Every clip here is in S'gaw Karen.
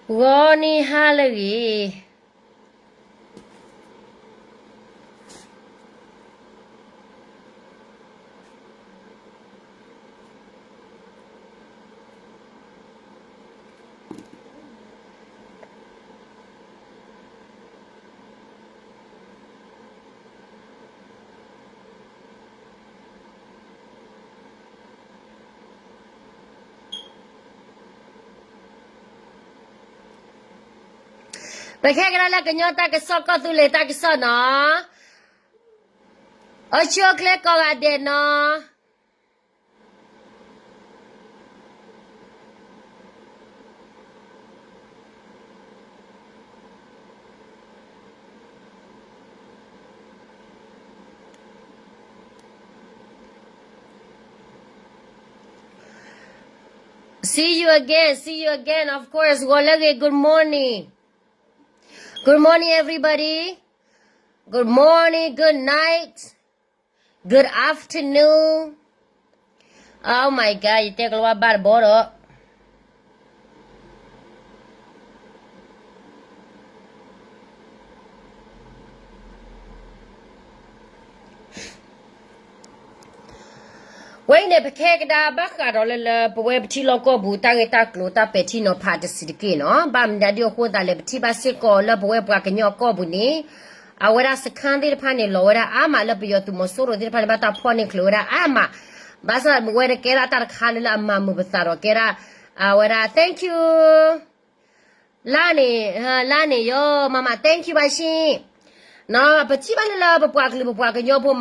ဂီၤနံၤဟါလၢအဂ့ၤ. ပခဲကနံၣ်လၢကညီတၢ်ကစီၣ် ကီၢ်သူလ့ၤတၢ်ကစီၣ်နီၤ, အိၣ်ဆူၣ်အိၣ်ချ့ကိးဂၤဒဲးနီၤ. See you again, see you again, of course. ဂီၤလၢအဂ့ၤ, good morning. Good morning, everybody. Good morning, good night, good afternoon. Oh my God, ယတဲကလီၤဝါဘၣ်တဘီဒီး ဝဲအံၤန့ၣ် ပခဲကဒါဘၣ်ဃးဒီးလၢလၢ ပဝဲပထံလီၢ်ကီၢ်ပူၤ တၢ်ဂ့ၢ်တၢ်ကျိၤ တၢ်ပဲာ်ထံနီၤဖးတစဲးတက့ၢ်နီၤ. ဘၣ်မနုၤဒ်အဃိသတးလဲၣ် ပထံၣ်ဘၣ်စ့ၢ်ကီးလၢပဝဲပှၤကညီအကီၢ်ပူၤန့ၣ် အဝဲဒၣ်စခါသ့ၣ်တဖၣ်န့ၣ် လီၤဝဲဒၣ်အါမး လၢပယီၤသုးမီၤစိရိၤသ့ၣ်တဖၣ်န့ၣ် ဘၣ်တၢ်ဖီၣ်န့ၢ်ချုးဝဲဒၣ်အါမး. ဘၣ်ဆၣ်ဝဲတကဲဒၣ်တၢ်တခါလၢလၢအမၤမုာ်ပသးဒီးကဲဒၣ် အဝဲဒၣ် thank you လါန့ၣ်, လါန့ၣ်ယီၤ မမ thank you ဘၣ်ဆ့ ပထံၣ်ဘၣ်လၢလၢပပှၤကလုာ်ပပှၤကညီဖိ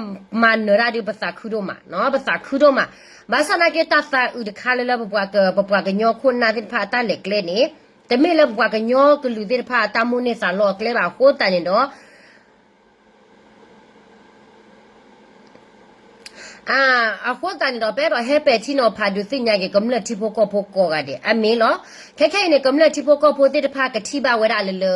မၤနၢၤတၢ်ဒီး ပသးခုဒိၣ်မး, ပသးခုဒိၣ်မး. ဘၣ်ဆၣ်နာ်က့ တၢ်သးအုးတခါလၢလၢ ပပှၤကညီခိၣ်နၢ်သ့ၣ်တဖၣ်အတၢ်လဲၤကျဲန့ၣ် တမ့ၢ်လၢပပှၤကညီကလုာ်သ့ၣ်တဖၣ်အတၢ်မိၣ်န့ၢ်သးလီအကျဲဘၣ်. အဃိသတးန့ၣ်ဒီး အဃိသတးန့ၣ်ဒီး ပအဲၣ်ဒိးဟဲပဲာ်ထံနီၤဖးဒုးသ့ၣ်ညါက့ၤ ကမျၢၢ်ထံဖိကီၢ်ဖိကိးဂၤဒဲး အမ့ၢ်လီၤ. ခဲခဲအံၤန့ၣ် ကမျၢၢ်ထံဖိကီၢ်ဖိသ့ၣ်တဖၣ်ကထံၣ်ဘၣ်ဝဲဒၣ်လၢလၢ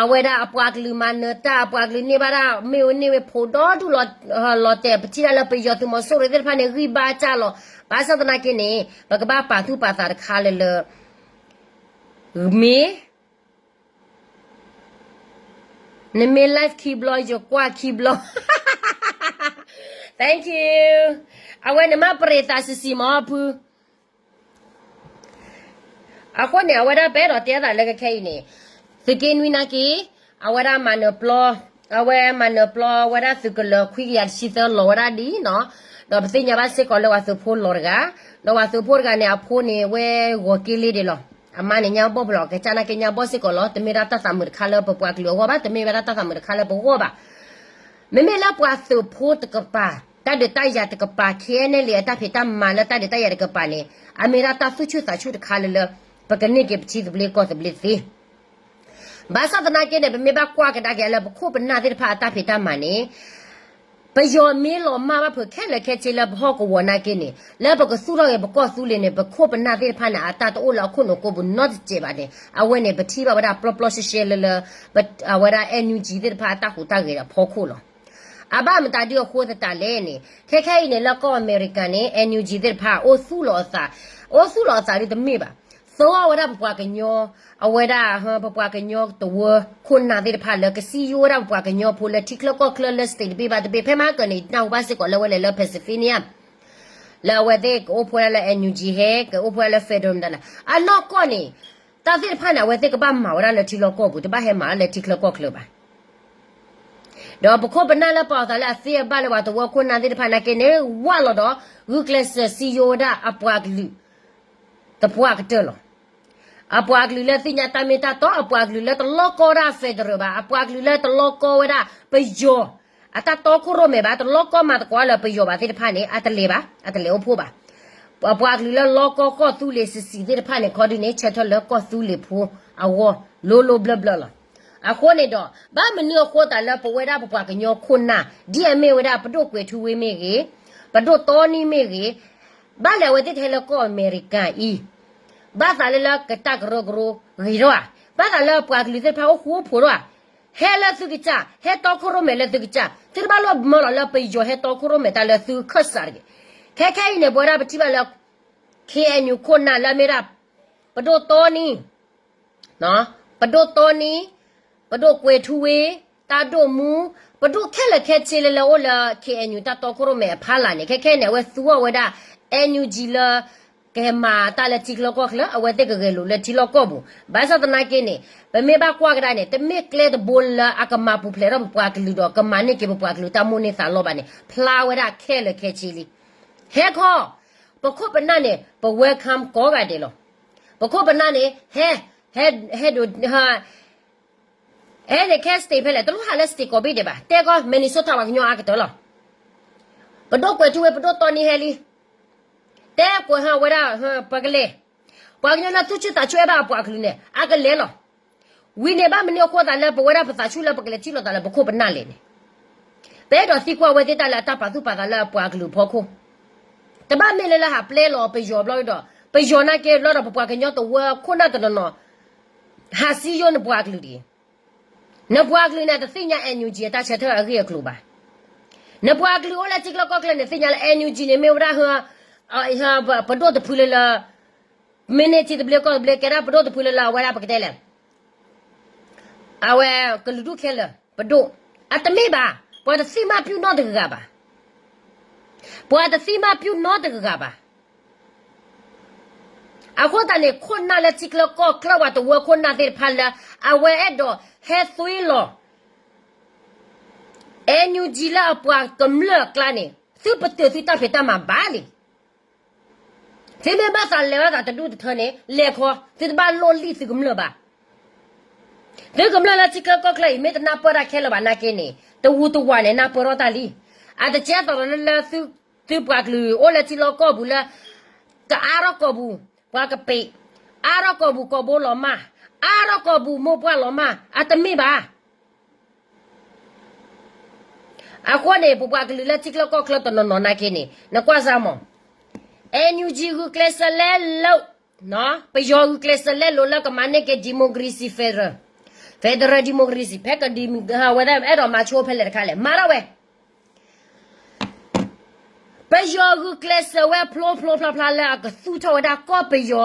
အဝဲဒၣ်အပှၤကလုာ်မၤနၢၤတၢ် အပှၤကလုာ်န့ၢ်ဘၣ်ဒၣ်မ့ၢ်အိၣ်န့ၢ်ဝဲဖိဒီဒူၣ်လီၤတဲာ် ပထံၣ်ဒၣ်လၢပယီၤသုးမီၤစိရိၤသ့ၣ်တဖၣ်န့ၣ် ဂံၢ်ဘါစၢ်လီၤ. ဘၣ်ဆၣ်သနာ်က့န့ၣ် ပကဘၣ်ပာ်သူၣ်ပာ်သးတခါလၢလၢ မ့ၢ် နမ့ၢ် live ခံဘျီ ယကွၢ်ခံဘျီ thank you. အဝဲန့ၣ်မ့ၢ်ပရံးသးစံးစံးမ့ၢ်ဖု အဃိန့ၣ် အဝဲဒၣ်ပအဲၣ်ဒိးတဲသးလၢခဲခဲအံၤန့ၣ် သုးက့နွံနာ်က့ အဝဲဒၣ်မၤနၢၤပျီ အဝဲမၤနၢၤပျီ အဝဲဒၣ်သုးကလၢၤခွံကယၤတဆံသၢလီၤဝဲဒၣ်ဒ်နီၤ, ဒီးပသ့ၣ်ညါဘၣ်စ့ၢ်ကီးလၢပှၤသုးဖိလီၤတဂၤ, ဒီးပှၤသုးဖိတဂၤန့ၣ် အဖိန့ၣ်ဝဲဂီၤက့လ့ဒံးလီၤ. အမါန့ၣ်ညါဘီၣ်ဖဲလီၤ ကစၢ်နာ်က့ညါဘီၣ်စ့ၢ်ကီးလီၤ. တမ့ၢ်ဒၣ်တၢ်သးမုာ်တခါလၢပပှၤကလုာ်အဂီၢ်ဘၣ်, တမ့ၢ်ဝဲဒၣ်တၢ်သးမုာ်တခါလၢပဂီၢ်ဘၣ်. မ့မ့ၢ်လၢပှၤသုးဖိတကပၤ တၢ်ဒုးတၢ်ယၤတကပၤ ခဲအံၤန့ၣ်လံ အတၢ်ဖံးတၢ်မၤလၢတၢ်ဒုးတၢ်ယၤတကပၤန့ၣ် အမ့ၢ်ဒၣ်တၢ်သူၣ်ဆူၣ်သးဆူၣ်တခါလၢလၢ ပကန့ၢ်က့ၤပထံသဘျ့ကီၢ်သဘျ့သ့. ဘၣ်ဆၣ်သနာ်က့န့ၣ် ပမ့ၢ်ဘၣ်ကွၢ်ကဒါက့ၤလၢ ပခိၣ်ပနၢ်သ့ၣ်တဖၣ်အတၢ်ဖံးတၢ်မၤန့ၣ် ပယီၤမ့ၢ်လီၤမၢ်ဘၣ်ဖုးခဲလၢာ်ခဲဆ့လၢပဟီၣ်ကဝီၤနာ်က့န့ၣ် လၢပကသူၣ်ထီၣ်က့ၤပကီၢ်သူလ့ၤန့ၣ် ပခိၣ်ပနၢ်သ့ၣ်တဖၣ်န့ၣ် အတၢ်တအိၣ်လၢအခိၣ်နူာ်ကိးပူၤနီတစဲးဘၣ်န့ၣ် အဝဲန့ၣ် ပထံၣ်ဘၣ်ဝဲဒၣ်ပျီပျီရှဲရှဲလၢလၢ အဝဲဒၣ် NUG သ့ၣ်တဖၣ်အတၢ်ဟူးတၢ်ဂဲၤဒီးဖီခိၣ်လီၤ. အဘၣ်မတၤဒ်အဃိသတးလဲၣ်န့ၣ် ခဲခဲအံၤန့ၣ် လၢကီၢ်အမဲရကၤန့ၣ် NUG သ့ၣ်တဖၣ် အိၣ်သူၣ်လီၤအသး, အိၣ်သူၣ်လီၤအသးဒ်တမ့ၢ်ဘၣ်, သိၣ်အီၣ်ဝဲဒၣ်ပပှၤကညီ, အဝဲဒၣ် ပပှၤကညီတဝၢခိၣ်နၢ်သ့ၣ်တဖၣ်လၢကစံယိဝဲဒၣ်ပပှၤကညီဖိလၢ ထံချၢကီၢ်ချၢလၢ state တဘ့ၣ်ဘၣ်တဘ့ၣ် ဖဲမဟါကၢန့ၣ် နၢ်ဟူဘၣ်စ့ၢ်ကီးလၢဝဲလဲၤလၢ Pennsylvania လၢအဝဲသ့ၣ်ကအိၣ်ဖှိၣ်ဝဲဒၣ်လၢ NUG ဟဲ ကအိၣ်ဖှိၣ်ဝဲဒၣ်လၢ federal မတၤလဲၣ် အနီၢ်ကီၢ်န့ၣ် တၢ်သ့ၣ်တဖၣ်န့ၣ် အဝဲသ့ၣ်ကဘၣ်မၤဝဲဒၣ်လၢထံလီၢ်ကီၢ်ပူၤ တဘၣ်ဟဲမၤလၢထံချၢကီၢ်ချၢဘၣ်. ဒီးပခိၣ်ပနၢ်လၢပာ်အသးလၢအသ့အဘၣ်လၢပှၤတဝၢခိၣ်နၢ်သ့ၣ်တဖၣ်နာ်က့န့ၣ် ဝးလီၤဒီး ဂုာ်ကျဲးစၢးစံယိဝဲဒၣ်အပှၤကလုာ် သပှၢ်ကတၢၢ်လီၤ. အပှၤကလုာ်လၢသ့ၣ်ညါတၢ်မ့ၢ်တၢ်တီ, အပှၤကလုာ်လၢတလီကီဝဲဒၣ် federal ဘၣ်, အပှၤကလုာ်လၢတလီကီဝဲဒၣ်ပယီၤ အတၢ်တီခိၣ်ရိၣ်မဲာ်ဘၣ်, တလီကီမၤသကိးလၢပယီၤဘၣ်သ့ၣ်တဖၣ်န့ၣ် အတလဲၤဘၣ်, အတလဲၤအိၣ်ဖှိၣ်ဘၣ်. အပှၤကလုာ်လၢလီကီကီၢ်သူလ့ၤစံးစံးသ့ၣ်တဖၣ်န့ၣ် ခီဒုန့ၣ် ဆၢထၢၣ်လၢကီၢ်သူလ့ၤဖိအဂီၢ် လိၤလိၤဘျၢဘျၢလီၤ. အဃိန့ၣ်ဒီး ဘၣ်မနုၤအဃိသတးလၢပဝဲဒၣ်ပပှၤကညီခိၣ်နၢ် ဒ်အမ့ၢ်ဝဲဒၣ်ပဒိၣ်ကွဲးထူဝ့မ့ၢ်ဂ့ၤ, ပဒိၣ်တီနံမ့ၢ်ဂ့ၤ, ဘၣ်လဲၣ်အဝဲသ့ၣ်တဟဲလၢကီၢ်အမဲရကၤအံၤ ဘၣ်သးလၢလၢကတၢ်ကရၢကရိဂ့ၤထီၣ်ဧါ, ဘၣ်သးလၢပှၤကလုာ်သ့ၣ်တဖၣ်အိၣ်ဃူအိၣ်ဖိးထီၣ်ဧါ, ဟဲလၢသုကစၢ်, ဟဲတီခိၣ်ရိၣ်မဲာ်လၢသုကစၢ်, သုတဘၣ်လိၣ်မၢလီၤလၢပယီၤဟဲတီခိၣ်ရိၣ်မဲာ်တၢ်လၢသုခၢၣ်စးတဂ့ၤ. ခဲခဲအံၤန့ၣ် ပဝဲဒၣ်ပထံၣ်ဘၣ်လၢ ခ့အဲၣ်ယူၣ်ခိၣ်နၢ်လၢအမ့ၢ်ဒၣ် ပဒိၣ်တီနံ ပဒိၣ်တီနံ, ပဒိၣ်ကွဲၤထူဝ့, တၢ်ဒိၣ်မူ, ပဒိၣ်ခဲလၢာ်ခဲဆ့လၢလၢအိၣ်လၢ K N U တၢ်တီခိၣ်ရိၣ်မဲအဖီလာ်န့ၣ် ခဲခဲန့ၣ် အဝဲသူအီၤဝဲဒၣ် N U G လၢ ကဟဲမၤတၢ်လၢထံချၢကီၢ်ချၢ, အဝဲသ့ၣ်ကဂဲၤလိာ်လၢထံလီၢ်ကီၢ်ပူၤ. ဘၣ်ဆၣ်သနာ်က့န့ၣ် ပမ့ၢ်ဘၣ်ကွၢ်ကဒါန့ၣ် တမ့ၢ်ကျဲတဘိလၢအကမၤပူၤဖျဲးထီၣ်ပပှၤကလုာ်ဒီး ကမၤန့ၢ်က့ၤပပှၤကလုာ်တၢ်မိၣ်န့ၢ်သးလီဘၣ်န့ၣ် ဖျါဝဲဒၣ်ခဲလၢာ်ခဲဆ့လံ. ဟဲခီ, ပခိၣ်ပနၢ်န့ၣ် ပ welcome ကိးဂၤဒဲးလီၤ. ပခိၣ်ပနၢ်န့ၣ် ဟဲ, ဟဲ, ဟဲဒိး, ဟဲန့ၣ်ခဲ state ဖဲလဲၣ်, တလိၣ်ဟးလၢ state ကိးဘ့ၣ်ဒဲးဘၣ်. တဲကီး Minnesota ပှၤကညီအါကတၢၢ်လီၤ. ပဒိၣ်ကွဲၤထူဝ့ ပဒိၣ်တီနံဟဲလံ. တဲကွဲၤဟးဝဲဒၣ် ပကလဲၤ, ပှၤကညီလၢသူၣ်ဆူၣ်သးဆူၣ်အဲၣ်ဘၣ်အပှၤကလုာ်န့ၣ် အကလဲၤလီၤ. ဝံၤန့ၣ်ဘၣ်မနုၤအဃိသးလၢပဝဲဒၣ်ပသးဆူၣ်လၢပကလဲၤထံၣ်လိာ်သးလၢပခိၣ်ပနၢ်လဲၣ်န့ၣ်, ပအဲၣ်ဒိးသံကွၢ်ဝဲသ့ၣ်တၢ်လၢအတၢ်ပာ်သူၣ်ပာ်သးလၢအပှၤကလုာ်အဖီခိၣ်, တဘၣ်မ့ၢ်လၢလၢဟးပျဲလီၤပယီၤဘျီဒီး, ပယီၤနာ်က့ဘျီဒီး ပပှၤကညီတဝၢခိၣ်နၢ်တနီၤနီၤ ဟးစံယိၣ်နပှၤကလုာ်တဂ့ၤ. နပှၤကလုာ်န့ၣ် တသ့ၣ်ညါ N U G အတၢ်ဆၢထၢၣ်အဂ့ၢ်အကျိၤဘၣ်. နပှၤကလုာ်အိၣ်လၢထံချၢကီၢ်ချၢန့ၣ် သ့ၣ်ညါလၢ N U G န့ၣ် မ့ၢ်ဝဲဒၣ်ဟ, ပဒိၣ်တဖုလၢလၢ, မ့ၢ်န့ၢ်ထံသဘျ့ကီၢ်သဘျ့ ကဲဒၣ်ပဒိၣ်တဖုလၢလၢအဝဲဒၣ်ပကတဲလဲၣ်, အဝဲကလုာ်ဒူၣ်ခဲလၢာ်ပဒိၣ်, အတမ့ၢ်ဘၣ်, ပှၤတသံမ့ၢ်ပျုၢ်နီတဂၤဂၤဘၣ်. ပှၤတသံမ့ၢ်ပျုၢ်နီတဂၤဂၤဘၣ်. အဃိသတးန့ၣ် ခိၣ်နၢ်လၢထံချၢကီၢ်ချၢ ပှၤတဝၢခိၣ်နၢ်သ့ၣ်တဖၣ်လၢ အဝဲအဲၣ်ဒိးဟဲသွံလီၤ N U G လၢအပှၤကမျၢၢ်အကျါန့ၣ် သုပတုာ်သုတၢ်ဖံးတၢ်မၤဘၣ်လံ. သုမ့ၢ်ဘၣ်သးလဲၤဘၣ်သးတဒူၣ်တထၢန့ၣ် လဲၤခီ, သုတဘၣ်လိၣ်လံၣ်သုကမျၢၢ်ဘၣ်. သုကမျၢၢ်လၢထံချၢကီၢ်ချၢအံၤ မ့ၢ်တနၢ်ပၢၢ်တၢ်ခဲလၢာ်ဘၣ်နာ်က့န့ၣ် တဝူတဝၤန့ၣ် နၢ်ပၢၢ်ထီၣ်တၢ်လံ. အတကဲသိးလၢလၢ သုပှၤကလုာ်အိၣ်လၢထံလီၢ်ကီၢ်ပူၤလၢ ကအါထီၣ်ကီၢ်ပူၤ ပှၤကပ့း, အါထီၣ်ကီၢ်ပူၤကီၢ်ဘိလီၤမၢ်, အါထီၣ်ကီၢ်ပူၤမိၢ်ပှၢ်လီၤမၢ်, အတမ့ၢ်ဘၣ်. အဃိန့ၣ် ပပှၤကလုာ်လၢထံချၢကီၢ်ချၢတနီၤနီၤနာ်က့န့ၣ် နကွၢ်စၢ်မး, N U G ဂုာ်ကျဲးစၢးလဲလိာ်, ပယီၤဂုာ်ကျဲးစၢးလဲလိာ်လၢကမၤန့ၢ်က့ၤ democracy federal, federal democracy ဖဲကဒံ, ဝဲဒၣ်အဲၣ်ဒိးမၤဆိဖဲလဲၣ်တခါလဲၣ် မၤထီၣ်ဝဲ. ပယီၤဂုာ်ကျဲးစၢးဝဲဖျိဖျိဖျါဖျါလၢအကသူၣ်ထီၣ်ဝဲဒၣ်ကီၢ်ပယီၤ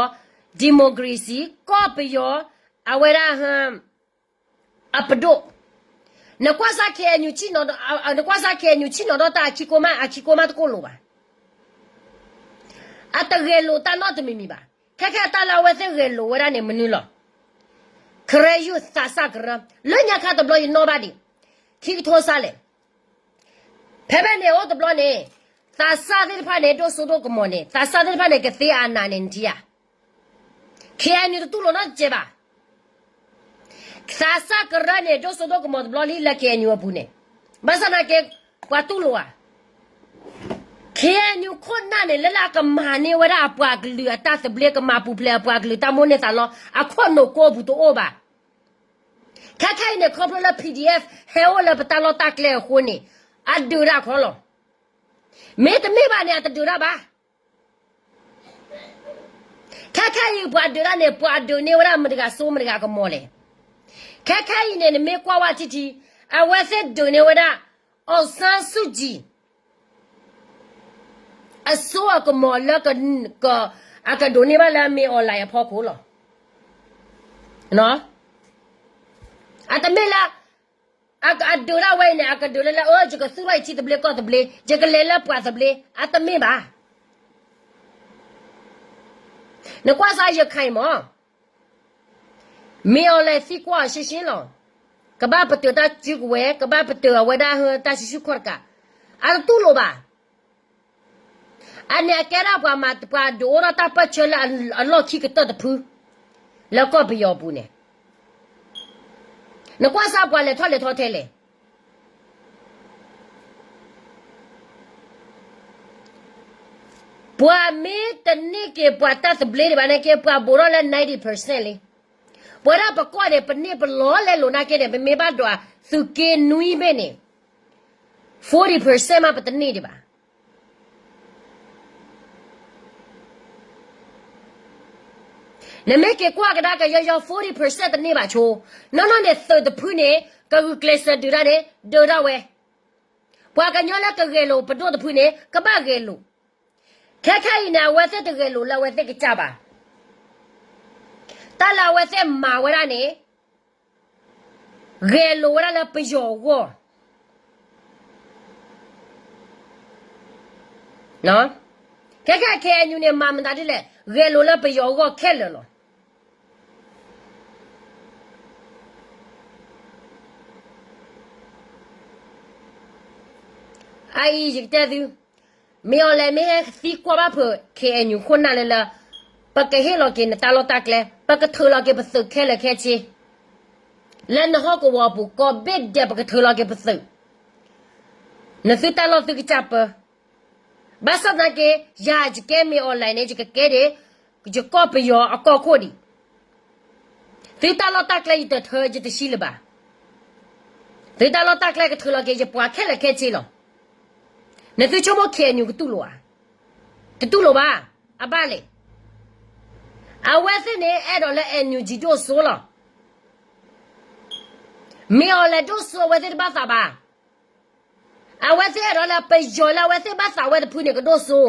democracy, ကီၢ်ပယီၤ အဝဲဒၣ် အပဒိၣ်, နကွၢ်စၢ် K N U, နကွၢ်စၢ် K N U ဆ့ၣ်နီၤဒီးတၢ်အခံကိမး အခံကိမးတကိၢ်လိာ်ဘၣ်. အတဂဲၤလိာ်တၢ်နီတမံၤမံၤဘၣ်. ခဲခဲအတၢ်လၢအဝဲသ့ၣ်ဂဲၤလိာ်ဝဲဒၣ်န့ၣ်မနုၤလီၤ. ကရၢယုၢ်သးစၢ်ကရၢ, လၢညါခါတဘျီယနီၣ်ဘၣ်ဒံး, ခံကထိစၢ်လဲၣ်. ဖဲဖဲန့ၣ်အိၣ်တဘျီန့ၣ်, သးစၢ်သ့ၣ်တဖၣ်န့ၣ် ဒိၣ်စိဒိၣ်ကမီၤန့ၣ် သးစၢ်သ့ၣ်တဖၣ်န့ၣ် ကသ့အနးန့ၣ်နထံၣ်ဧါ. K N U တတူၢ်လိာ်နီတစဲးဘၣ်. သးစၢ်ကရၢန့ၣ် ဒိၣ်စိဒိၣ်ကမီၤတဘျီလံလၢ K N U အပူၤန့ၣ်, ဘၣ်ဆၣ်သနာ်က့ ပှၤတူၢ်လိာ်ဧါ. K N U ခိၣ်နၢ်န့ၣ် လၢလၢအကမၤန့ၢ်ဝဲဒၣ်အပှၤကလုာ်အတၢ်သဘျ့ ကမၤပူၤဖျဲးအပှၤကလုာ်တၢ်မိၣ်န့ၢ်သးလီ အခိၣ်နူာ်ကိးပူၤတအိၣ်ဘၣ်. ခဲခဲအံၤန့ၣ် ခီဖျိလၢ P D F ဟဲအိၣ်လၢပတၢ်လီၢ်တၢ်ကျဲအဃိန့ၣ်, အဒုးတၢ်ခီလီၤ. မ့တမ့ၢ်ဘၣ်န့ၣ် အတဒုးတၢ်ဘၣ်. ခဲခဲအံၤပှၤဒုးတၢ်န့ၣ် ပှၤဒုးန့ၢ်ဝဲဒၣ်မတၤတဂၤစိမတၤတဂၤကမီၤလဲၣ်. ခဲခဲအံၤန့ၣ် နမ့ၢ်ကွၢ်ဝဲထံထံ, အဝဲသ့ၣ်ဒုးန့ၢ်ဝဲဒၣ် အောင်ဆန်းစုကြည် အစိအကမီၤလၢ အကဒိးန့ၢ်ဘၣ်လၢ မင်းအောင်လှိုင် အဖီခိၣ်လီၤ. အတမ့ၢ်လၢ အဒုးတၢ်ဝဲအံၤန့ၣ် အကဒုးလၢလၢ အၢ ယကသူၣ်ထီၣ်ယထံသဘျ့ကီၢ်သဘျ့, ယကလဲၤလၢပှၤသဘျ့, အတမ့ၢ်ဘၣ်. နကွၢ်စၢ် ရခိုင် မး, မင်းအောင်လှိုင် သံကွၢ်ရှင်းရှင်းလီၤ. ကဘၣ်ပတုာ်တၢ်စုကဝဲၤ, ကဘၣ်ပတုာ်အဝဲဒၣ်တၢ်စုဆူၣ်ခီၣ်တကး, အတတူၢ်လိာ်ဘၣ်. အန့ၣ်အကဲဒၣ်ပှၤမၤ ပှၤဒုးအိၣ်ထီၣ်တၢ်ပၢၢ်ဆၢလၢအလီၢ်ခံကတၢၢ်တဖု လၢကီၢ်ပယီၤအပူၤန့ၣ်, နကွၢ်စၢ်ပှၤလဲၤထီၣ်လဲၤထီထဲလဲၣ်. ပှၤမ့ၢ်တန့ၢ်က့ၤပှၤတၢ်သဘျ့ဒံးဘၣ်န့ၣ်က့ ပှၤဘူးထီၣ်လၢ ninety percent လံ. ပဝဲဒၣ်ပကီၢ်န့ၣ် ပန့ၢ်ပလီၢ်လဲလိာ်နာ်က့န့ၣ် ပမ့ၢ်ဘၣ်ဒွးသုးက့နွံဘ့ၣ်န့ၣ်, forty percent မးပတန့ၢ်ဒံးဘၣ်. နမ့ၢ်က့ၤကွၢ်ကဒါကယီယီ forty percent တန့ၢ်ဘၣ်ဆိ, နီၢ်နီၢ်န့ၣ် သုးတဖုန့ၣ် ကဂုာ်ကျဲးစၢးဒုးတၢ်န့ၣ် ဒုးတၢ်ဝဲ. ပှၤကညီလၢကဂဲၤလိာ်ပဒိၣ်တဖုန့ၣ် ကဘၣ်ဂဲၤလိာ်. ခဲခဲအံၤန့ၣ် အဝဲသ့ၣ်တဂဲၤလိာ်လၢအဝဲသ့ၣ်ကစၢ်ဘၣ်. တၢ်လၢအဝဲသ့ၣ်မၤဝဲဒၣ်န့ၣ် ဂဲၤလိာ်ဝဲဒၣ်လၢပယီၤအဂီၢ်. ခဲခဲ KNU န့ၣ် မၤမတၤဒ်လဲၣ်, ဂဲၤလိာ်လၢပယီၤအဂီၢ်ခဲလၢာ်လီၤ. အအံၤယကတဲသု, မ့ၢ်အီၤလဲၣ် မ့ၢ်ဟဲသံကွၢ်ဘၣ်ဖုး KNU ခိၣ်နၢ်လၢလၢ ပကဟ့ၣ်လီၤက့ၤနတၢ်လီၢ်တၢ်ကျဲ, ပကထုးလီၤက့ၤပသုးခဲလၢာ်ခဲဆ့, လၢနဟီၣ်ကဝီၤအပူၤ ကိးဘ့ၣ်ဒဲး ပကထုးလီၤက့ၤပသုး, နသုတၢ်လီၢ်သုကစၢ်ပၢ ဘၣ်ဆၣ်သနာ်က့ ယၤယကဲမ့ၢ်အီၤလဲၣ်န့ၣ် ယကကဲဒ် ယကီၢ်ပယီၤအကီၢ်ခိၣ်ဒံး, သုတၢ်လီၢ်တၢ်ကျဲယတထုးယတဆံးလၢၤဘၣ်, သုတၢ်လီၢ်တၢ်ကျဲကထုးလီၤက့ၤယပှၤခဲလၢာ်ခဲဆ့လီၤ. နသုဆိကမိၣ် KNU ကတူၢ်လိာ်ဧါ, တတူၢ်လိာ်ဘၣ်, အဘၣ်လဲၣ်. အဝဲသ့ၣ်န့ၣ် အဲၣ်ဒိးလၢ NUG ဒိၣ်စိလီၤ. မ့ၢ်အီၤလဲၣ်ဒိၣ်စိအဝဲသ့ၣ်တဘၣ်သးဘၣ်. အဝဲသ့ၣ်အဲၣ်ဒိးလၢပယီၤလၢအဝဲသ့ၣ်ဘၣ်သးဝဲတဖုန့ၣ် ကဒိၣ်စိ,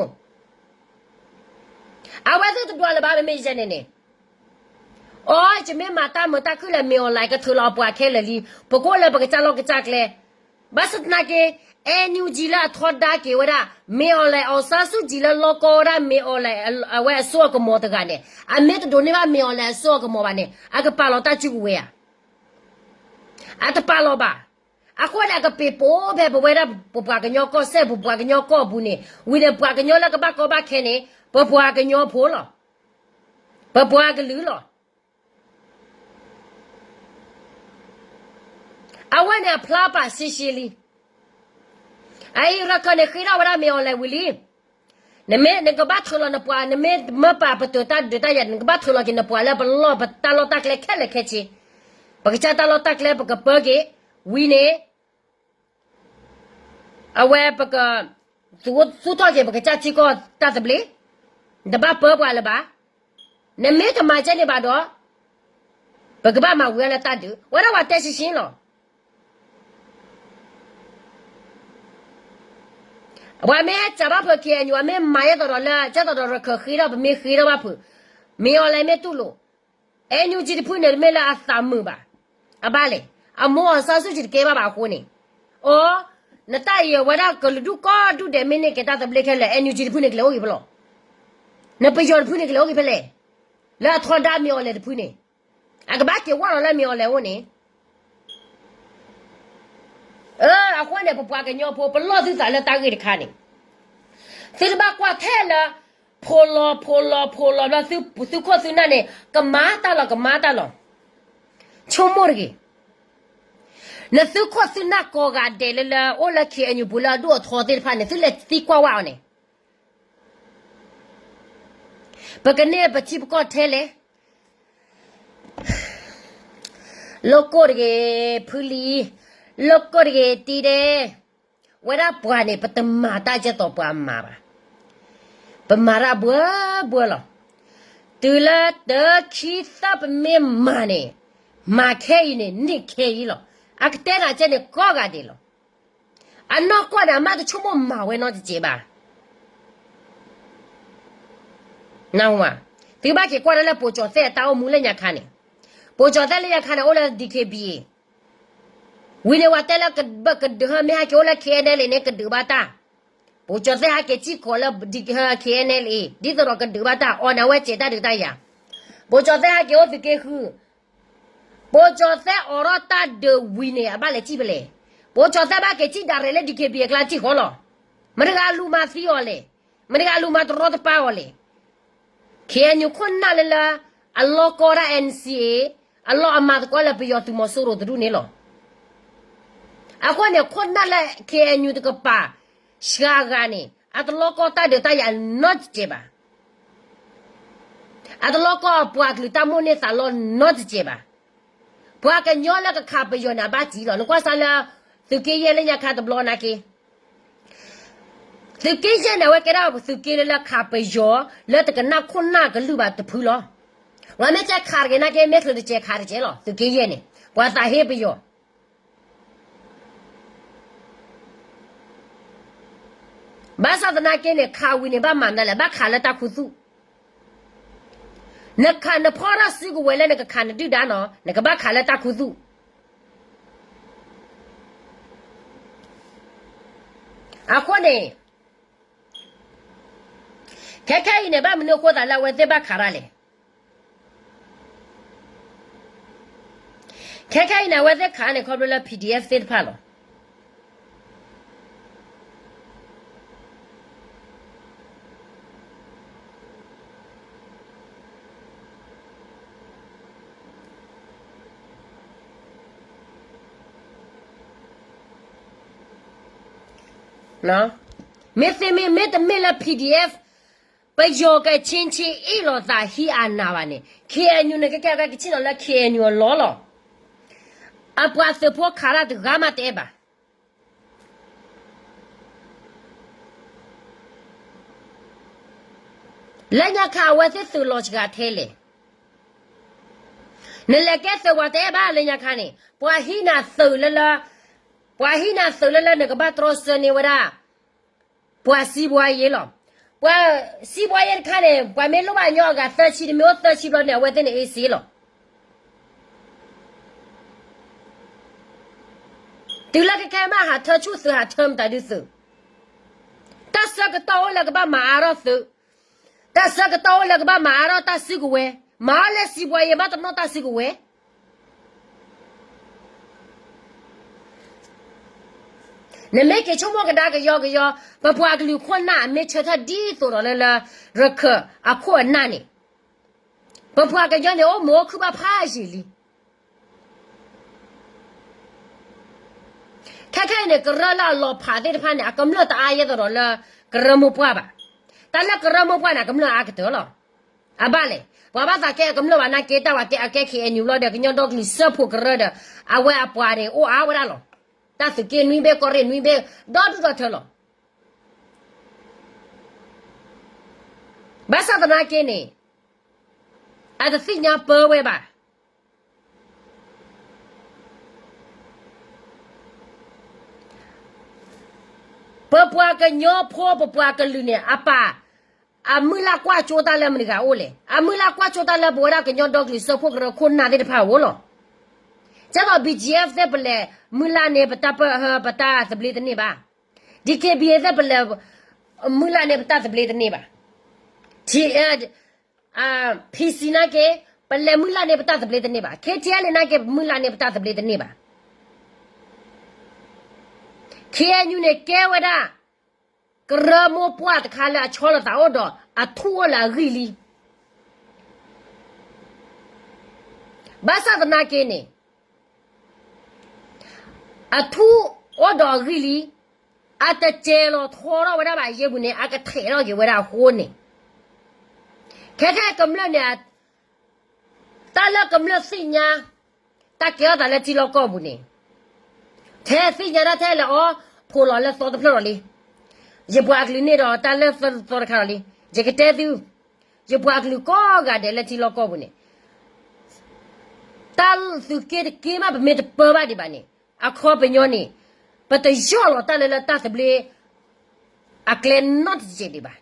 အဝဲသ့ၣ်တဒွးလၢၤဘၣ် မ့မ့ၢ်ယဲန့ၣ်န့ၣ်, အိ ယမ့ၢ်မၤတၢ်မုာ်တၢ်ခုၣ်လၢ မ့ၢ်အီၤလဲၣ် ကထုးလီၤအပှၤခဲလၢာ်လံ, ပကအိၣ်လၢပကစၢ်လီၢ်ကစၢ်ကျဲ, ဘၣ်ဆၣ်သနာ်က့ NUG လၢအထီဒါက့ၤဝဲဒၣ် မ့ၢ်အီၤလဲၣ် အောင်ဆန်းစုကြည် လၢလီကီဝဲဒၣ် မ့ၢ်အီၤလဲၣ် အဝဲအစိအကမီၤတဂၤန့ၣ် အမ့ၢ်တဒိးန့ၢ်ဘၣ် မ့ၢ်အီၤလဲၣ် အစိအကမီၤဘၣ်န့ၣ် အကပာ်လီၤတၢ်စုကဝဲၤဧါ, အတပာ်လီၤဘၣ်. အဃိန့ၣ် အကပ့ၤပိာ်ဖဲပဝဲဒၣ်ပပှၤကညီကီၢ်စဲၣ် ပပှၤကညီကီၢ်အပူၤန့ၣ် ဝံၤန့ၣ် ပှၤကညီလၢကဘၣ်ကီဘၣ်ခဲန့ၣ် ပပှၤကညီဖိလီၤ, ပပှၤကလုာ်လီၤ. အဝဲန့ၣ် အဖျါပာ်ရှဲရှဲလံ. အအံၤ ရခၢၣ်န့ၣ် ဃ့ထီၣ်ဝဲဒၣ် မ့ၢ်အီၤလဲၣ်ဝံၤလံ. နမ့ၢ်နကဘၣ်ထုးလီၤနပှၤ, နမ့ၢ်မၢပာ်ပတုာ်တၢ်ဒုးတၢ်ယၤ နကဘၣ်ထုးလီၤက့ၤနပှၤလၢပလီၢ်ပတၢ်လီၢ်တၢ်ကျဲခဲလၢာ်ခဲဆ့, ပကစၢ်တၢ်လီၢ်တၢ်ကျဲပကပၢက့ၤ, ဝံၤန့ၣ် အဝဲပက သူ သူၣ်ထီၣ်က့ၤ ပကစၢ်ထံကီၢ်တၢ်သဘျ့, နတဘၣ်ပၢပှၤလၢၤဘၣ်. နမ့ၢ်တမၤကဲန့ၣ်ဘၣ်ဒီး ပကဘၣ်မၤဝံၤအီၤလၢတၢ်ဒုး, ဝဲဒၣ်ပှၤတဲရှဲရှဲလီၤ. ပှၤမ့ၢ်ဟဲစးဘၣ်ဖုး KNU အမ့ၢ်မၤယဲသိးဒီးလၢ ကဲသိးဒီးရခၢၣ်ဃ့ထီၣ် ပမ့ၢ်ဃ့ထီၣ်ဘၣ်ဖုး, မ့ၢ်အီၤလဲၣ်မ့ၢ်တူၢ်လိာ်, NUG တဖုန့ၣ် တမ့ၢ်လၢအသးမုာ်ဘၣ်. အဘၣ်လဲၣ်, အမိၢ်အောင်ဆန်းစုကြည် တကဲဘၣ်ဘၣ်အဃိန့ၣ်, အိ နတၢ်အံၤအဝဲဒၣ်ကလုာ်ဒူၣ်ကိးဒူၣ်ဒဲး မ့ၢ်န့ၢ်က့ၤတၢ်သဘျ့ခဲလၢာ် NUG တဖုန့ၣ် ကလဲၤအိၣ်က့ၤဖဲလဲၣ်, နပယီၤတဖုန့ၣ် ကလဲၤအိၣ်က့ၤဖဲလဲၣ်, လၢအထီဒါ မ့ၢ်အီၤလဲၣ် တဖုန့ၣ်, အကဘၣ်က့ၤဝဲဒီးလၢ မ့ၢ်အီၤလဲၣ် အအိၣ်န့ၣ် အဃိန့ၣ် ပပှၤကညီဖိ ပလီၢ်သုသးလၢတၢ်ဂ့ၢ်တခါန့ၣ်, သုတဘၣ်ကွၢ်ထဲလၢ ဖိလီၤ ဖိလီၤ ဖိလီၤဘျီ သုခိၣ်သုနၢ်န့ၣ် ကမၤတၢ်လီၤ ကမၤတၢ်လီၤ. ဆိကမိၣ်တဂ့ၤ, နသုခိၣ်သုနၢ်ကိးဂၤဒဲးလၢလၢ အိၣ်လၢ KNU ပူၤလၢအဒိၣ်အထီသ့ၣ်တဖၣ်န့ၣ် သုလဲၤသံကွၢ်ဝဲအီၤန့ၣ် ပကန့ၢ်ပထံပကီၢ်ထဲလဲၣ်. လိၣ်ကိၢ်တဂ့ၤ ဖုလံ, လိၣ်ကိၢ်တဂ့ၤ တံၤဒဲး, ဝဲဒၣ်ပှၤန့ၣ် ပတမၤတၢ်ကဲသိးပှၤမၤဘၣ်, ပမၤတၢ်ဘှၢဘှၢလီၤ. တုၤလၢတၢခံသၢပမ့ၢ်မၤန့ၣ်, မၤခဲအံၤန့ၣ် န့ၢ်ခဲအံၤလီၤ. အကတဲနၤကဲန့ၣ် ကိးဂၤဒဲးလီၤ. အနီၢ်ကီၢ်န့ၣ် အမ့ၢ်တဆိကမိၣ်မၤဝဲနီတစဲးဘၣ်. နၢ်ဟူဧါ, သုဘၣ်က့ၤကွၢ်တၢ်လၢ ပိာ်ကၠီၤသဲၣ်အတၢ်အိၣ်မူလၢညါခါန့ၣ်, ပိာ်ကၠီၤသဲၣ်လၢညါခါန့ၣ် အိၣ်လၢ DKBA, ဝံၤန့ၣ် ပှၤတဲလၢကဘၣ်ကဒုးဟဲ မ့ၢ်ဟဲက့ၤအိၣ်လၢ KNLA န့ၣ် ကဒုးဘၣ်တၢ်, ပိာ်ကၠီၤသဲၣ်ဟဲက့ၤစံၣ်ကီးလၢ KNLA ဒ်သိးဒီးကဒုးဘၣ်တၢ် အီၤန့ၣ် အဝဲစဲးတၢ်ဒုးတၢ်ယၤ, ပိာ်ကၠီၤသဲၣ်ဟဲက့ၤအိၣ်သုးက့ဃု ပိာ်ကၠီၤသဲၣ်အိးထီၣ်တၢ်ဒုးဝံၤန့ၣ် အဘၣ်လဲၤစံၣ်ဖဲလဲၣ်. ပိာ်ကၠီၤသဲၣ်ဘၣ်က့ၤစံၣ်ဒၣ်ရဲၣ်လၢ DKBA အကျါစံၣ်ဃီလီၤ. မတၤတဂၤလူၤမၤသံအီၤလဲၣ်, မတၤတဂၤလူၤမၤတရီတပါအီၤလဲၣ်. KNU ခိၣ်နၢ်လၢလၢ အလီၢ်ကီၢ်ဒၣ် NCA, အလီၢ်အမၤသကိးလၢပယီၤသုးမီၤစိရိၤတဒူၣ်န့ၣ်လီၤ. အဃိန့ၣ် ခိၣ်နၢ်လၢ KNU တကပၤ စှၤဂၤန့ၣ် အတလီၢ်ကီၢ်တၢ်ဒုးတၢ်ယၤနီတစဲးဘၣ်. အတလီၢ်ကီၢ်အပှၤကလုာ်တၢ်မိၣ်န့ၢ်သးလီနီတစဲးဘၣ်. ပှၤကညီလၢကခးပယီၤန့ၣ် အဘၣ်စံးလီၤ. နကွၢ်စၢ်လၢ သုးက့ယဲၢ်လၢညါခါတဘျီနာ်က့ သုးက့ယဲၢ်န့ၣ် အဝဲကဲဒၣ်သုးက့လၢလၢခးပယီၤ လၢတကနၣ်ခိၣ်နၢ်ကလုၢ်ဘၣ်တဖုလီၤ. ပှၤမ့ၢ်တဲခးတဂ့ၤနာ်က့ မ့ၢ်ချုးတစဲးခးတစဲးလီၤ. သုးက့ယဲၢ်န့ၣ် ပှၤသးဟ့ပယီၤ ဘၣ်ဆၣ်သနာ်က့န့ၣ် ခးဝံၤန့ၣ် ဘၣ်မၤမနုၤလဲၣ်, ဘၣ်ခးလၢတၢ်ခူသူၣ်. နခးနဖီထီၣ်စုကဝဲၤလၢနကခးနဒုၣ်ဒါနီၤ, နကဘၣ်ခးလၢတၢ်ခူသူၣ်. အဃိန့ၣ် ခဲခဲအံၤန့ၣ် ဘၣ်မနုၤအဃိသးလၢအဝဲသ့ၣ်ဘၣ်ခးတၢ်လဲၣ်. ခဲခဲအံၤန့ၣ် အဝဲသ့ၣ်ခးန့ၣ် ခီဖျိလၢ P D F သ့ၣ်တဖၣ်လီၤ. မ့ၢ်သ့မ့ၢ် မ့တမ့ၢ်လၢ P D F ပယီၤကဆ့ဆ့အ့ၣ်လိာ်သးဟံးအနးဘၣ်န့ၣ် K N U န့ၣ် ကကဲကဲကဆ့ၣ်နီၤလၢ K N U အလီၢ်လီၤ. အပှၤသုးဖိခးတၢ်တဂၤမးတအဲၣ်ဘၣ်. လၢညါခါအဝဲသ့ၣ်သုးလီၤစှၤထဲလဲၣ်. နလဲၤကဲသုးပှၤတအဲၣ်ဘၣ်လၢညါခါန့ၣ် ပှၤဟံးနၤသုးလၢလၢ ပှၤဟံးနၤသုးလၢလၢနကဘၣ်တြီဆၢန့ၢ်ဝဲဒၣ် ပှၤစံးဘှါယ့လီၤ. ပှၤစံးဘှါယ့တခါန့ၣ် ပှၤမ့ၢ်လိၣ်ဘၣ်ညီအဂၤသၢဆံ တမ့ၢ်အိၣ်သၢဆံဘျီန့ၣ် အဝဲသ့ၣ်န့ၣ်အ့စ့လီၤ. တုၤလၢခဲခဲမးဟးထၢဆူၣ်သုး ဟးထၢမတၤဒုသုး. တၢ်ဆၢကတီၢ်အိၣ်လၢကဘၣ်မၤအါထီၣ်သုး, တၢ်ဆၢကတီၢ်အိၣ်လၢကဘၣ်မၤအါထီၣ်တၢ်စုကဝဲၤ, မၤအါလၢစံးဘှါယ့ ဘၣ်တနီၣ်တၢ်စုကဝဲၤ. နမ့ၢ်က့ၤဆိကမိၣ်ကဒါကယီကယီ, ပပှၤကလုာ်ခိၣ်နၢ်အမ့ၢ်ဆၢထၢၣ်ဒ်သိးဒီးလၢလၢ ရခၢၣ်အခိၣ်အနၢ်န့ၣ်, ပပှၤကညီန့ၣ် အိၣ်မုာ်အိၣ်ခုၣ်ဘၣ်ဖးယံာ်လံ. ခဲခဲအံၤန့ၣ် ကရၢလၢအလီၤဖးသ့ၣ်တဖၣ်န့ၣ် အကမျၢၢ်တအါယဲၢ်သိးဒီးလၢ ကရၢမိၢ်ပှၢ်ဘၣ်. တၢ်လၢကရၢမိၢ်ပှၢ်န့ၣ် အကမျၢၢ်အါကတၢၢ်လီၤ. အဘၣ်လဲၣ်, ပှၤဘၣ်သးကဲအကမျၢၢ်ဘၣ်နာ်က့ တၢ်ဝဲကဲအကဲ K N U လီၤဒီး ကညီဒီကလုာ်စၢဖှိၣ်ကရၢဒီး အဝဲအပှၤန့ၣ် အိၣ်အါဝဲဒၣ်လီၤ. တၢ်သုးက့နွံဘ့ၣ် ကီၢ်ရ့ၣ်နွံဘ့ၣ် ဒီဒူၣ်ဒီထၢလီၤ. ဘၣ်ဆၣ်သနာ်က့န့ၣ် အတသ့ၣ်ညါပၢဝဲဘၣ်. ပပှၤကညီဖိ ပပှၤကလုာ်န့ၣ် အပၢ် အမုၢ်လၢ်ကွၢ်ကၠိတၢ်လၢမတၤတဂၤအိၣ်လဲၣ်. အမုၢ်လၢ်ကွၢ်ကၠိတၢ်လၢပဝဲဒၣ်ကညီဒီကလုာ်စၢဖှိၣ်ကရၢခိၣ်နၢ်သ့ၣ်တဖၣ်အအိၣ်လီၤ. ကဲသိး B G F သ့ၣ် ပလဲၤမုၢ်လၢ်န့ၣ် ပတၢ်ပၢၢ် ပတၢ်သဘျ့တန့ၢ်ဘၣ်. D K B A သ့ၣ် ပလဲၤ မုၢ်လၢ်န့ၣ် ပတၢ်သဘျ့တန့ၢ်ဘၣ်. T N P C နာ်က့ ပလဲၤမုၢ်လၢ်န့ၣ် ပတၢ်သဘျ့တန့ၢ်ဘၣ်. K T L A နာ်က့ ပမုၢ်လၢ်န့ၣ် ပတၢ်သဘျ့တန့ၢ်ဘၣ်. K N U န့ၣ် ကဲဝဲဒၣ် ကရၢမိၢ်ပှၢ်တခါလၢအဆီလီၤသးအိၣ်ဒီး အထူၣ်အိၣ်လၢအဂံၢ်လံ. ဘၣ်ဆၣ်သနာ်က့န့ၣ် အထူၣ်အိၣ်ဒီးအဂံၢ်လံ, အတစဲးလီၤထီထီၣ်ဝဲဒၣ်ဘၣ်အယ့ၢ်ပူၤန့ၣ် အကထဲးထီၣ်က့ၤဝဲဒၣ်အဃိန့ၣ်, ခဲခဲကမျၢၢ်န့ၣ် တၢ်လၢကမျၢၢ်သ့ၣ်ညါ တၢ်ကဲထီၣ်သးလၢထံလီၢ်ကီၢ်ပူၤန့ၣ်, ထဲသ့ၣ်ညါတၢ်ထဲလဲၣ်အီၤ, ဖိးလီၤလၢသီတဖျၢၣ်ဒီးလံ. ယပှၤကလုာ်န့ၣ်ဒီးတၢ်လၢသီတခါဒီးလံ. ယကတဲသု, ယပှၤကလုာ်ကိးဂၤဒဲးလၢထံလီၢ်ကီၢ်ပူၤန့ၣ် တၢ်သုးက့တက့မး ပမ့ၢ်တပၢဘၣ်ဒံးဘၣ်န့ၣ်, အခီပညီန့ၣ် ပတယီၢ်လီၤတၢ်လၢလၢတၢ်သဘျ့ အကျဲနီတစဲးဒံးဘၣ်.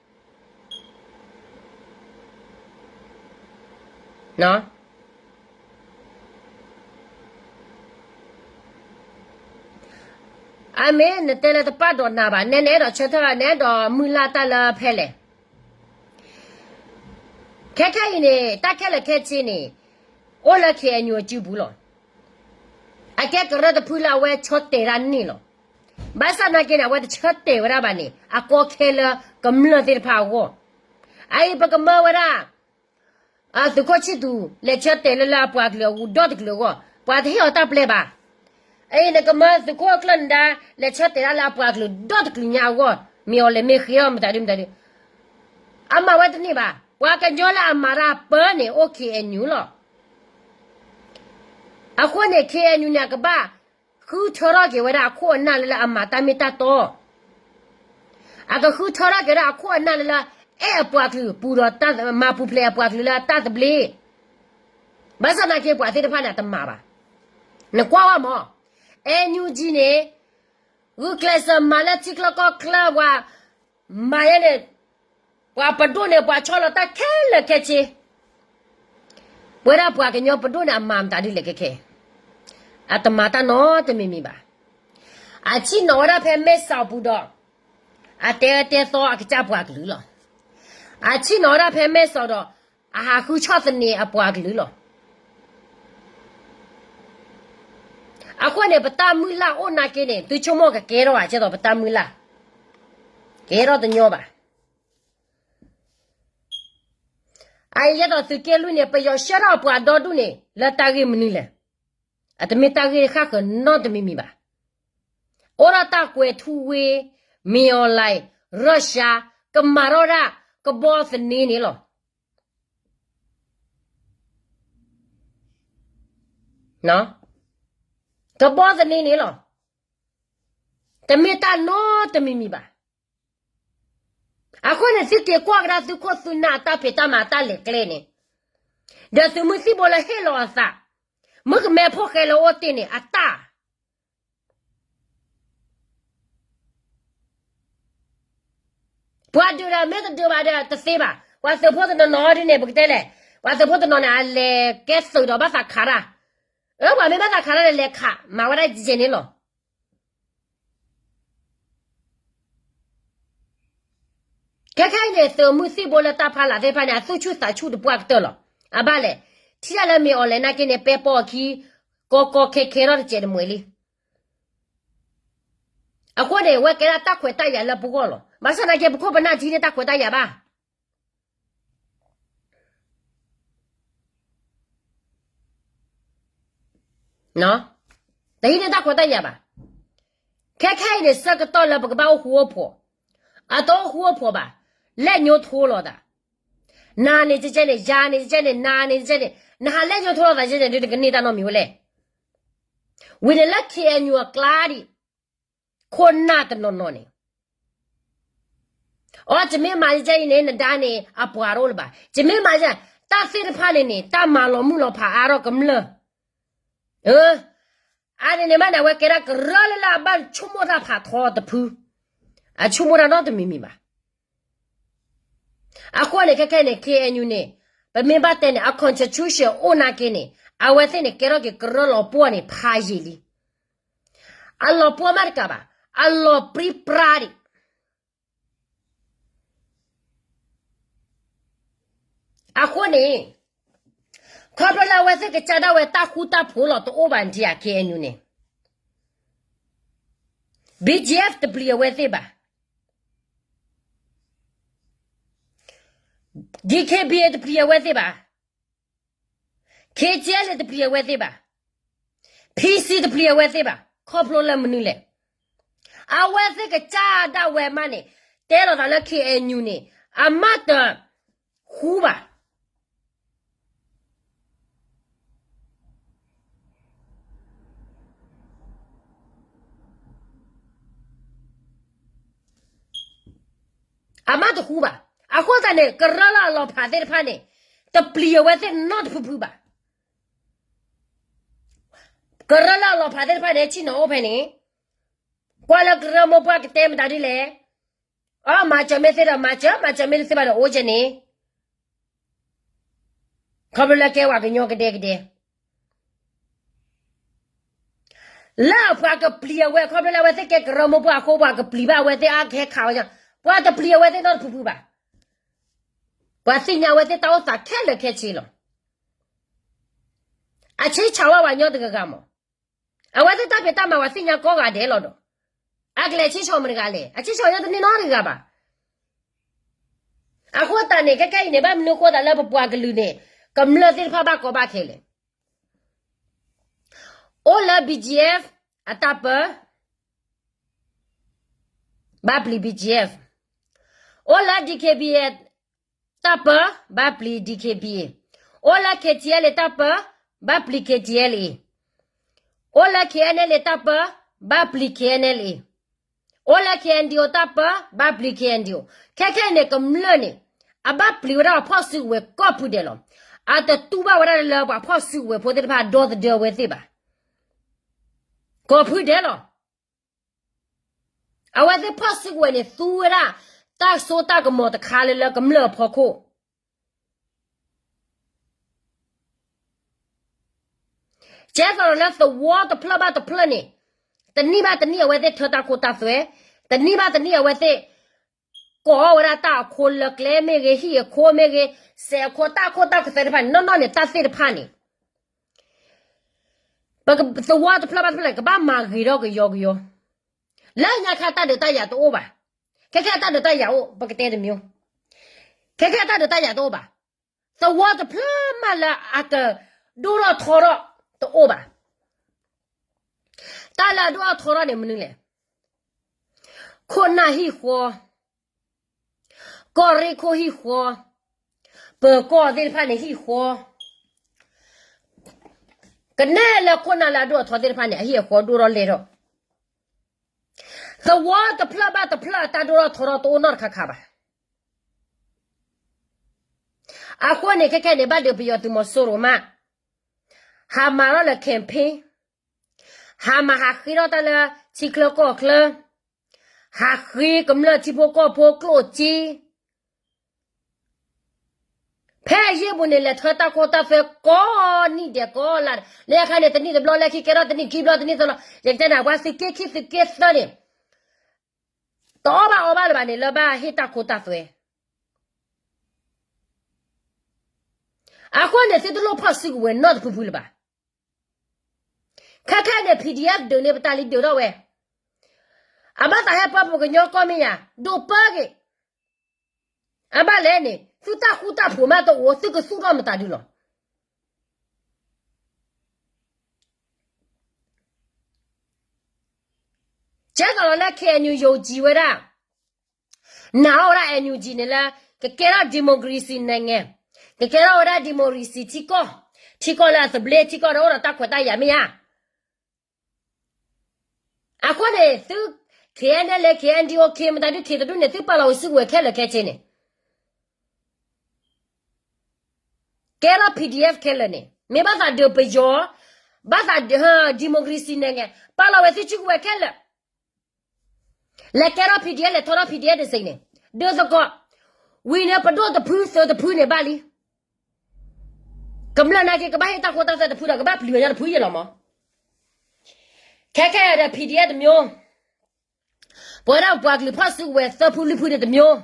အမ့ၢ်နတဲလၢတပာ်ဒိးနၤဘၣ်, နဲနအဲၣ်ဒိးဆၢထၢၣ် နအဲၣ်ဒိးမုၢ်လၢ်တၢ်လၢဖဲလဲၣ်. ခဲခဲအံၤန့ၣ် တၢ်ခဲလၢာ်ခဲဆ့န့ၣ် အိၣ်လၢ K N U အစုပူၤလီၤ. အကဲကရၢတဖုလၢအဝဲဆီတဲာ်တၢ်န့ၣ်လီၤ. ဘၣ်ဆၣ်သနာ်က့န့ၣ် အဝဲတဆီတဲာ်ဝဲဒၣ်ဘၣ်န့ၣ် အကီခဲလၢကမျၢၢ်သ့ၣ်တဖၣ်အဂီၢ်. အအံၤပကမၢဝဲဒၣ် သုးခိၣ်ဆံၣ်သူး လဲၤဆီတဲာ်လၢလၢအပှၤကလုာ်အဂီၢ် ဒီတကလုာ်အဂီၢ်, ပှၤတဟ့ၣ်အီၤတၢ်ပျဲဘၣ်. အအံၤနကမၢသုးခိၣ်ကျၢၢ်နဒါ လဲၤဆီတဲာ်ဒၣ်လၢအပှၤကလုာ်ဒီတကလုာ်ညါအဂီၢ်, မ့ၢ်အီၤလဲၤမ့ၢ်ဃ့အီၤမတၤဒုမတၤဒု, အမၤဝဲတန့ၢ်ဘၣ်. ပှၤကညီလၢအမၤတၢ်ပၢန့ၣ်အိၣ် K N U လီၤ. အဃိန့ၣ် K N U န့ၣ် အကဘၣ်ဃုထၢထီၣ်က့ၤဝဲဒၣ်အခိၣ်အနၢ်လၢလၢအမၤတၢ်မ့ၢ်တၢ်တီ အကဃုထၢထီၣ်က့ၤဝဲဒၣ်အခိၣ်အနၢ်လၢလၢ အဲၣ်အပှၤကလုာ်ပူၤဒီး မၤပူၤဖျဲးအပှၤကလုာ်လၢတၢ်သဘျ့. ဘၣ်ဆၣ်သနာ်က့ ပှၤသ့ၣ်တဖၣ်န့ၣ် အတမၤဘၣ်. နကွၢ်ဝဲမး, NUG န့ၣ် ဂုာ်ကျဲးစၢးမၤလၢထံချၢကီၢ်ချၢ ပှၤမၤယဲန့ၣ် ပှၤပဒိၣ်န့ၣ် ပှၤဆီလီၤတၢ်ခဲလၢာ်ခဲဆ့. ဝဲဒၣ်ပှၤကညီပဒိၣ်န့ၣ် အမၤမတၤဒ်လဲၣ်ခဲခဲ, အတမၤတၢ်နီတမံၤမံၤဘၣ်. အဆ့ၣ်နီၤဝဲဒၣ်ဖဲမဲၢ်စီးပူၤဒီး အတဲတဲသီအကစၢ်ပှၤကလုာ်လီၤ. အဆ့ၣ်နီၤဝဲဒၣ်ဖဲမဲၢ်စီးဒီး အဟးဃုဆီၣ်သနံးအပှၤကလုာ်လီၤ. အဃိန့ၣ် ပတၢ်မုၢ်လၢ်အိၣ်နာ်က့န့ၣ် သုဆိကမိၣ်ကကဲထီၣ်ဧါ, ကဲသိးပတၢ်မုၢ်လၢ် ကဲထီၣ်တညီဘၣ်. အအံၤယဲသိးသုးက့လွံၢ်န့ၣ် ပယီၤဆှၢထီၣ်ပှၤဒီဒူၣ်န့ၣ် လၢတၢ်ဂ့ၢ်မနုၤလဲၣ်. အတမ့ၢ်တၢ်ဂ့ၢ်ဃၣ်ဃၢၤနီတမံၤမံၤဘၣ်. အိၣ်ဒီးတၢ်ကွဲးထူဝ့, မ့ၢ်အီၤလဲၣ်, ရၢၡါ, ကမၤထီၣ်ဒၣ် ကဘီသန့န့ၣ်လီၤ. ကဘီသန့န့ၣ်လီၤ. တမ့ၢ်တၢ်နီတမံၤမံၤဘၣ်. အဃိန့ၣ် သုက့ၤကွၢ်ကဒါသုခိၣ်သုနၢ်အတၢ်ဖံးတၢ်မၤအတၢ်လဲၤကျဲန့ၣ်, ဒီးသုးမုၢ်သံၣ်ဘိလၢဟ့ၣ်လီၤအသး, မုၣ်ကမဲဖိဃဲလၢအိၣ်တ့ၢ်န့ၣ် အတၢ် ပှၤဒုးဒီးမ့ၢ်တဒုးဘၣ်ဒီးတသ့ဘၣ်. ပှၤသုးဖိတနီၤနီၤဒ်န့ၣ် ပကတဲလဲၣ်, ပှၤသုးဖိတနီၤန့ၣ် အလဲၤကဲသုးဒီးဘၣ်သးခးတၢ်, အၢ ပှၤမ့ၢ်ဘၣ်သးခးတၢ်ဒီးလဲၤခး မၤဝဲဒၣ်ယဲၢ်န့ၣ်လီၤ. ခဲခဲအံၤန့ၣ် သုးမုၢ်သံၣ်ဘိလၢတၢ်ဖီလာ်သ့ၣ်တဖၣ်န့ၣ် အသူၣ်ဆူၣ်သးဆူၣ်တပှၢ်ကတၢၢ်လီၤ. အဘၣ်လဲၣ်, ထံၣ်တၢ်လၢမ့ၢ်အီၤလဲၣ်နာ်က့န့ၣ် ပဲပီအခံ ကီကီခဲခဲထီၣ်တစဲးတမှဲၤလံ. အဃိန့ၣ် ဝဲကဲဒၣ်တၢ်ခွဲးတၢ်ယာ်လၢပဂီၢ်လီၤ. ဘၣ်ဆၣ်နာ်က့ ပခိၣ်ပနၢ်ထံၣ်န့ၢ်တၢ်ခွဲးတၢ်ယာ်ဘၣ် တဟံးန့ၢ်တၢ်ခွဲးတၢ်ယာ်ဘၣ်. ခဲခဲအံၤန့ၣ် ဆၢကတီၢ်လၢပကဘၣ်အိၣ်ဃူအိၣ်ဖိး, အတအိၣ်ဃူအိၣ်ဖိးဘၣ်, လဲၣ်ညိထိလိာ်သး, နၤန့ၣ်ကဲကဲန့ၣ် ယၤန့ၣ်ကဲကဲန့ၣ် နၤန့ၣ်ကဲကဲန့ၣ် နဟးလဲၣ်ညိထိလိာ်သးကဲကဲန့ၣ် ဒုးတကန့ၢ်တၢ်နီတမံၤဝဲလဲၣ်. ဝံၤန့ၣ်လၢ ခ့ၣ်အဲၣ်ယူၣ် အကျါဒံး ခိၣ်နၢ်တနီၤနီၤန့ၣ် အိ ယမ့ၢ်မၤဒ်အံၤန့ၣ် နဒါန့ၣ် အပှၤတအိၣ်လၢၤဘၣ်. ယမ့ၢ်မၤဒ်, တၢ်သ့ၣ်တဖၣ်န့ၣ်န့ၣ် တၢ်မၤလီၤမုၢ်လီၤဖးအါထီၣ်ကမျၢၢ်, အါန့ၣ်န့ၣ်မးန့ၣ် အဝဲကဲဒၣ်ကရၢလၢလၢအဘၣ်ဆိကမိၣ်တၢ်ဖးထီတဖု, အဆိကမိၣ်တၢ်နီတမံၤမံၤဘၣ်. အဃိန့ၣ် ခဲခဲအံၤန့ၣ် ခ့ၣ်အဲၣ်ယူၣ်န့ၣ် ပမ့ၢ်ဘၣ်တဲန့ၣ် အ constitution အိၣ်နာ်က့န့ၣ် အဝဲသ့ၣ်န့ၣ် ကဲထီၣ်က့ၤကရၢလီၤပှီၢ်န့ၣ် ဖးယံာ်လံ. အလီၤပှီၢ်မးတကးဘၣ်, အလီၤပြံပြါဒံး. အဃိန့ၣ် ခီဖျိလၢအဝဲသ့ၣ်ကစၢ်ဒၣ်ဝဲတၢ်ဃူတၢ်ဖိးလီၤတအိၣ်ဘၣ်န့ၣ် ခ့ၣ်အဲၣ်ယူၣ်န့ၣ် BGF တပျံၤအဝဲသ့ၣ်ဘၣ်, DKBA တပျံၤအဝဲသ့ၣ်ဘၣ်, KTLA တပျံၤအဝဲသ့ၣ်ဘၣ်, PC တပျံၤအဝဲသ့ၣ်ဘၣ်. ခီဖျိလၢမနုၤလဲၣ်. အဝဲသ့ၣ်ကစၢ်ဒၣ်ဝဲမးန့ၣ် တဲလီၤသးလၢ ခ့ၣ်အဲၣ်ယူၣ်န့ၣ် အမးတဃူဘၣ်. အမးတဃူဘၣ်. အဃိသတးန့ၣ် ကရၢလၢအလီၤဖးသ့ၣ်တဖၣ်န့ၣ် တပျံၤအဝဲသ့ၣ်နီတဖုဖုဘၣ်. ကရၢလၢအလီၤဖးသ့ၣ်တဖၣ်န့ၣ် ဆ့ၣ်နီၤအိၣ်ဖဲန့ၣ်, ကွၢ်လၢကရၢမိၢ်ပှၢ်ကတဲမတၤဒ်လဲၣ်. အ မၤစၢၤမ့ၢ်သ့ဒီးမၤစၢၤ, မၤစၢၤမ့ၢ်တသ့ဘၣ်ဒီးအိၣ်ကဲန့ၣ်, ခီဖျိလၢကဲပှၤကညီကဒဲကဒဲ လၢပှၤကပျံၤအဝဲ ခီဖျိလၢအဝဲသ့ၣ်ကဲကရၢမိၢ်ပှၢ်အဃိ ပှၤကပျံၤဘၣ်အဝဲသ့ၣ်အါကဟဲခးဝဲ, ပှၤတပျံၤအဝဲသ့ၣ်နီတဖုဖုဘၣ်. ပှၤသ့ၣ်ညါအဝဲသ့ၣ်တၢ်အိၣ်သးခဲလၢာ်ခဲဆ့လီၤ. အဆ့ဆီၣ်ဝဲပှၤကညီတဂၤဂၤမး, အဝဲသ့ၣ်တၢ်ဖံးတၢ်မၤပှၤသ့ၣ်ညါကိးဂၤဒဲးလီၤဒီး, အကလဲၤဆ့ဆီၣ်မတဂၤလဲၣ်, အဆ့ဆီၣ်ညီတန့ၢ်နီတဂၤဘၣ်. အဃိသတးန့ၣ် ခဲခဲအံၤန့ၣ် ဘၣ်မနုၤအဃိသတးလၢပပှၤကလုာ်န့ၣ် ကမျၢၢ်သ့ၣ်တဖၣ်ဘၣ်ကီဘၣ်ခဲလဲၣ်. အိၣ်လၢ BGF အတၢ်ပၢ, ဘၣ်ပျံၤ BGF, အိၣ်လၢ DKBA တၢ်ပၢ, ဘၣ်ပျံၤ DKBA, အိၣ်လၢ KTLA တၢ်ပၢ, ဘၣ်ပျံၤ KTLA, အိၣ်လၢ KNLA တၢ်ပၢ, ဘၣ်ပျံၤ KNLA, အိၣ်လၢ KNDO တၢ်ပၢ, ဘၣ်ပျံၤ KNDO. ခဲခဲအံၤန့ၣ် ကမျၢၢ်န့ၣ် အဘၣ်ပျံၤဝဲဒၣ်ပှၤဖီၣ်စုကဝဲၤကိးဖုဒဲးလီၤ. အတတူၢ်ဘၣ်ဝဲဒၣ်လၢပှၤဖီၣ်စုကဝဲၤဖိသ့ၣ်တဖၣ်ဒီသဒၢအဝဲသ့ၣ်ဘၣ်. ကိးဖုဒဲးလီၤ. အဝဲသ့ၣ်ဖီၣ်စုကဝဲၤန့ၣ် သူဝဲဒၣ် တၢ်စိတၢ်ကမီၤတခါလၢလၢကမျၢၢ်အဖီခိၣ် ကဲသိးဒီးလၢသဝီတဖျၢၣ်ဘၣ်တဖျၢၣ်န့ၣ်, တနံၣ်ဘၣ်တနံၣ်အဝဲသ့ၣ်ထၢတၢ်ခိတၢ်သွဲ, တနံၣ်ဘၣ်တနံၣ်အဝဲသ့ၣ် ကိးအီၣ်ဝဲဒၣ်တၢ်အခိလၢကျဲမ့ၢ်ဂ့ၤ, ဟံၣ်အခိမ့ၢ်ဂ့ၤ, စဲးအခိ, တၢ်ခိတၢ်သွဲသ့ၣ်တဖၣ်န့ၣ်, နီၢ်နီၢ်န့ၣ် တၢ်သ့ၣ်တဖၣ်န့ၣ် ပက, သဝီတဖျၢၣ်ဘၣ်တဖျၢၣ်န့ၣ် ကဘၣ်မၤဂ့ၤထီၣ်ကယီကယီ, လၢညါခါတၢ်ဒုးတၢ်ယၤတအိၣ်ဘၣ်. ခဲခဲအတၢ်ဒုးတၢ်ယၤအိၣ်, ပကတဲတမံၤ, ခဲခဲအတၢ်ဒုးတၢ်ယၤတအိၣ်ဘၣ်. သဝီတဖျၢၣ်မးလၢအကဒိၣ်ထီၣ်ထီထီၣ်တအိၣ်ဘၣ်. တၢ်လၢအဒိၣ်ထီၣ်ထီထီၣ်န့ၣ်မနုၤလဲၣ်. ခိၣ်နၢ်ဟံၣ်ဃီ, ကီၢ်ရ့ၣ်ခိၣ်ဟံၣ်ဃီ, ပၢၤကီၢ်သ့ၣ်တဖၣ်န့ၣ်ဟံၣ်ဃီ, ကနဲလၢခိၣ်နၢ်လၢအဒိၣ်အထီသ့ၣ်တဖၣ်န့ၣ် အဟံၣ်အဃီဒိၣ်ထီၣ်လဲၢ်ထီၣ်, သဝီတဖျၢၣ်ဘၣ်တဖျၢၣ်အတၢ်ဒိၣ်ထီၣ်ထီထီၣ်တအိၣ်နီတခါခါဘၣ်. အဃိန့ၣ် ခဲခဲန့ၣ် ဘၣ်ဒုးပယီၤသုးမီၤစိရိၤမး, ဟးမၤထီၣ်လၢ campaign, ဟးမၤဟးဃ့ထီၣ်တၢ်လၢထံချၢကီၢ်ချၢ, ဟးဃ့ကမျၢၢ်ထံဖိကီၢ်ဖိကျိၣ်စ့ ဖဲအယံာ်ပူၤန့ၣ် လဲၤထၢတၢ်ခိတၢ်သွဲကိးနံၣ်ဒဲးကိးလါ, လၢအခါန့ၣ် တနံၣ်တဘျီ လၢခံကဲထီၣ်တနံၣ်ခံဘျီ တနံၣ်သၢဘျီ, ယကတဲနၤ ပှၤသုးက့ခံသုးက့သၢန့ၣ် တအီၣ်ဘၣ်အီဘၣ်လၢၤဘၣ်န့ၣ် လၢဘၣ်ဟ့ၣ်တၢ်ခိတၢ်သွဲ. အဃိန့ၣ် သုတလိၣ်ဖီၣ်စုကဝဲၤနီတဖုဖုလၢၤဘၣ်. ခဲခဲန့ၣ် PDF ဒုးန့ၢ်ပတၢ်လံဒုးထီၣ်ဝဲ, အဘၣ်သးဟဲပၢပကညီကီၢ်မ့ၢ်ယၤ ဒိးပၢက့ၤ, အဘၣ်လဲၣ်န့ၣ် သုတၢ်ဃူတၢ်ဖိးမးတအိၣ် သုကသူၣ်ထီၣ်မတၤဒုလီၤ. ကဲသိးလီၤလၢ KNU ယုံကြည် ဝဲဒၣ်, နာ်အီၤဝဲဒၣ် NUG န့ၣ်လၢ ကကဲထီၣ် democracy နိုင်ငံ, ကကဲထီၣ်ဝဲဒၣ် democracy ထံကီၢ်, ထံကီၢ်လၢအသဘျ့ ထံကီၢ်ဒီးအိၣ်ဒီးတၢ်ခွဲးတၢ်ယာ်မ့ၢ်ဧါ. အဃိန့ၣ် သု KNLA KNDO မတၤဒု ခ့တဒူၣ်န့ၣ် သုပာ်လီၤဝဲစုကဝဲၤခဲလၢာ်ခဲဆ့န့ၣ် ကဲထီၣ် PDF ခဲလၢာ်န့ၣ် မ့ၢ်ဘၣ်သးဒုးပယီၤ, ဘၣ်သးဒုး democracy န့ၣ် ပာ်လီၤဝဲသုစုကဝဲၤခဲလၢာ်, လဲၤကဲထီၣ် PDF လဲၤထီထီၣ် PDF တစ့ၢ်န့ၣ်, ဒုးသကိး, ဝံၤန့ၣ် ပဒိၣ်တဖုသုးတဖုန့ၣ်ဘၣ်လံ. ကမျၢၢ်နာ်က့ ကဘၣ်ဟ့ၣ်တၢ်ခိတၢ်သွဲတဖုဒီး ကဘၣ်ပျံၤဝဲညီတဖုယဲလီၤမး. ခဲခဲဒီး PDF တမျိုး, ပဝဲဒၣ်ပှၤကလုာ်ဖီၣ်စုကဝဲၤသၢဖုလွံၢ်ဖုန့ၣ်တမျိုး,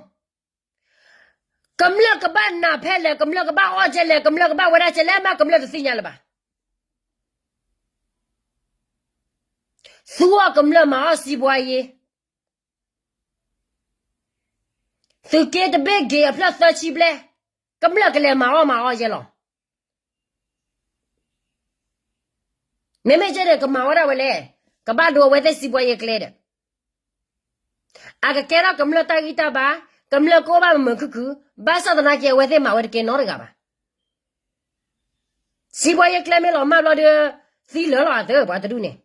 ကမျၢၢ်ကဘၣ်နးဖဲလဲၣ်, ကမျၢၢ်ကဘၣ်အီၣ်ကဲလဲၣ်, ကမျၢၢ်ကဘၣ်ဝဲဒၣ်ကဲလဲၣ်မး ကမျၢၢ်တသ့ၣ်ညါလၢၤဘၣ်. သူအီၤကမျၢၢ်မၤအီၣ်စံးဘှါယ့, သုးက့တဘ့ၣ်ဂ့ၤအဖျၢၣ်သၢဆံဘျဲၣ်, ကမျၢၢ်ကလဲၤမၤအီၣ်မၤအီၣ်ယဲလီၤ. မ့မ့ၢ်ကဲဒီး ကမၤဝဲဒၣ်ဝဲလဲၣ်, ကဘၣ်ဒိအဝဲသ့ၣ်စံးဘှါယ့ကျဲဒီး, အကကဲထီၣ်ကမျၢၢ်တၢ်ဂံၢ်တၢ်ဘါ, ကမျၢၢ်ကအိၣ်ဘၣ်မုာ်မုာ်ခုၣ်ခုၣ်, ဘၣ်ဆၣ်သနာ်က့ အဝဲသ့ၣ်မၤဝဲတကဲနီတဂၤဘၣ်. စံးဘှါယ့ကျဲမ့ၢ်လီၤမၢ်ဘျီဒီး သံလၢာ်လီၤအသးပှၤတဒူၣ်န့ၣ်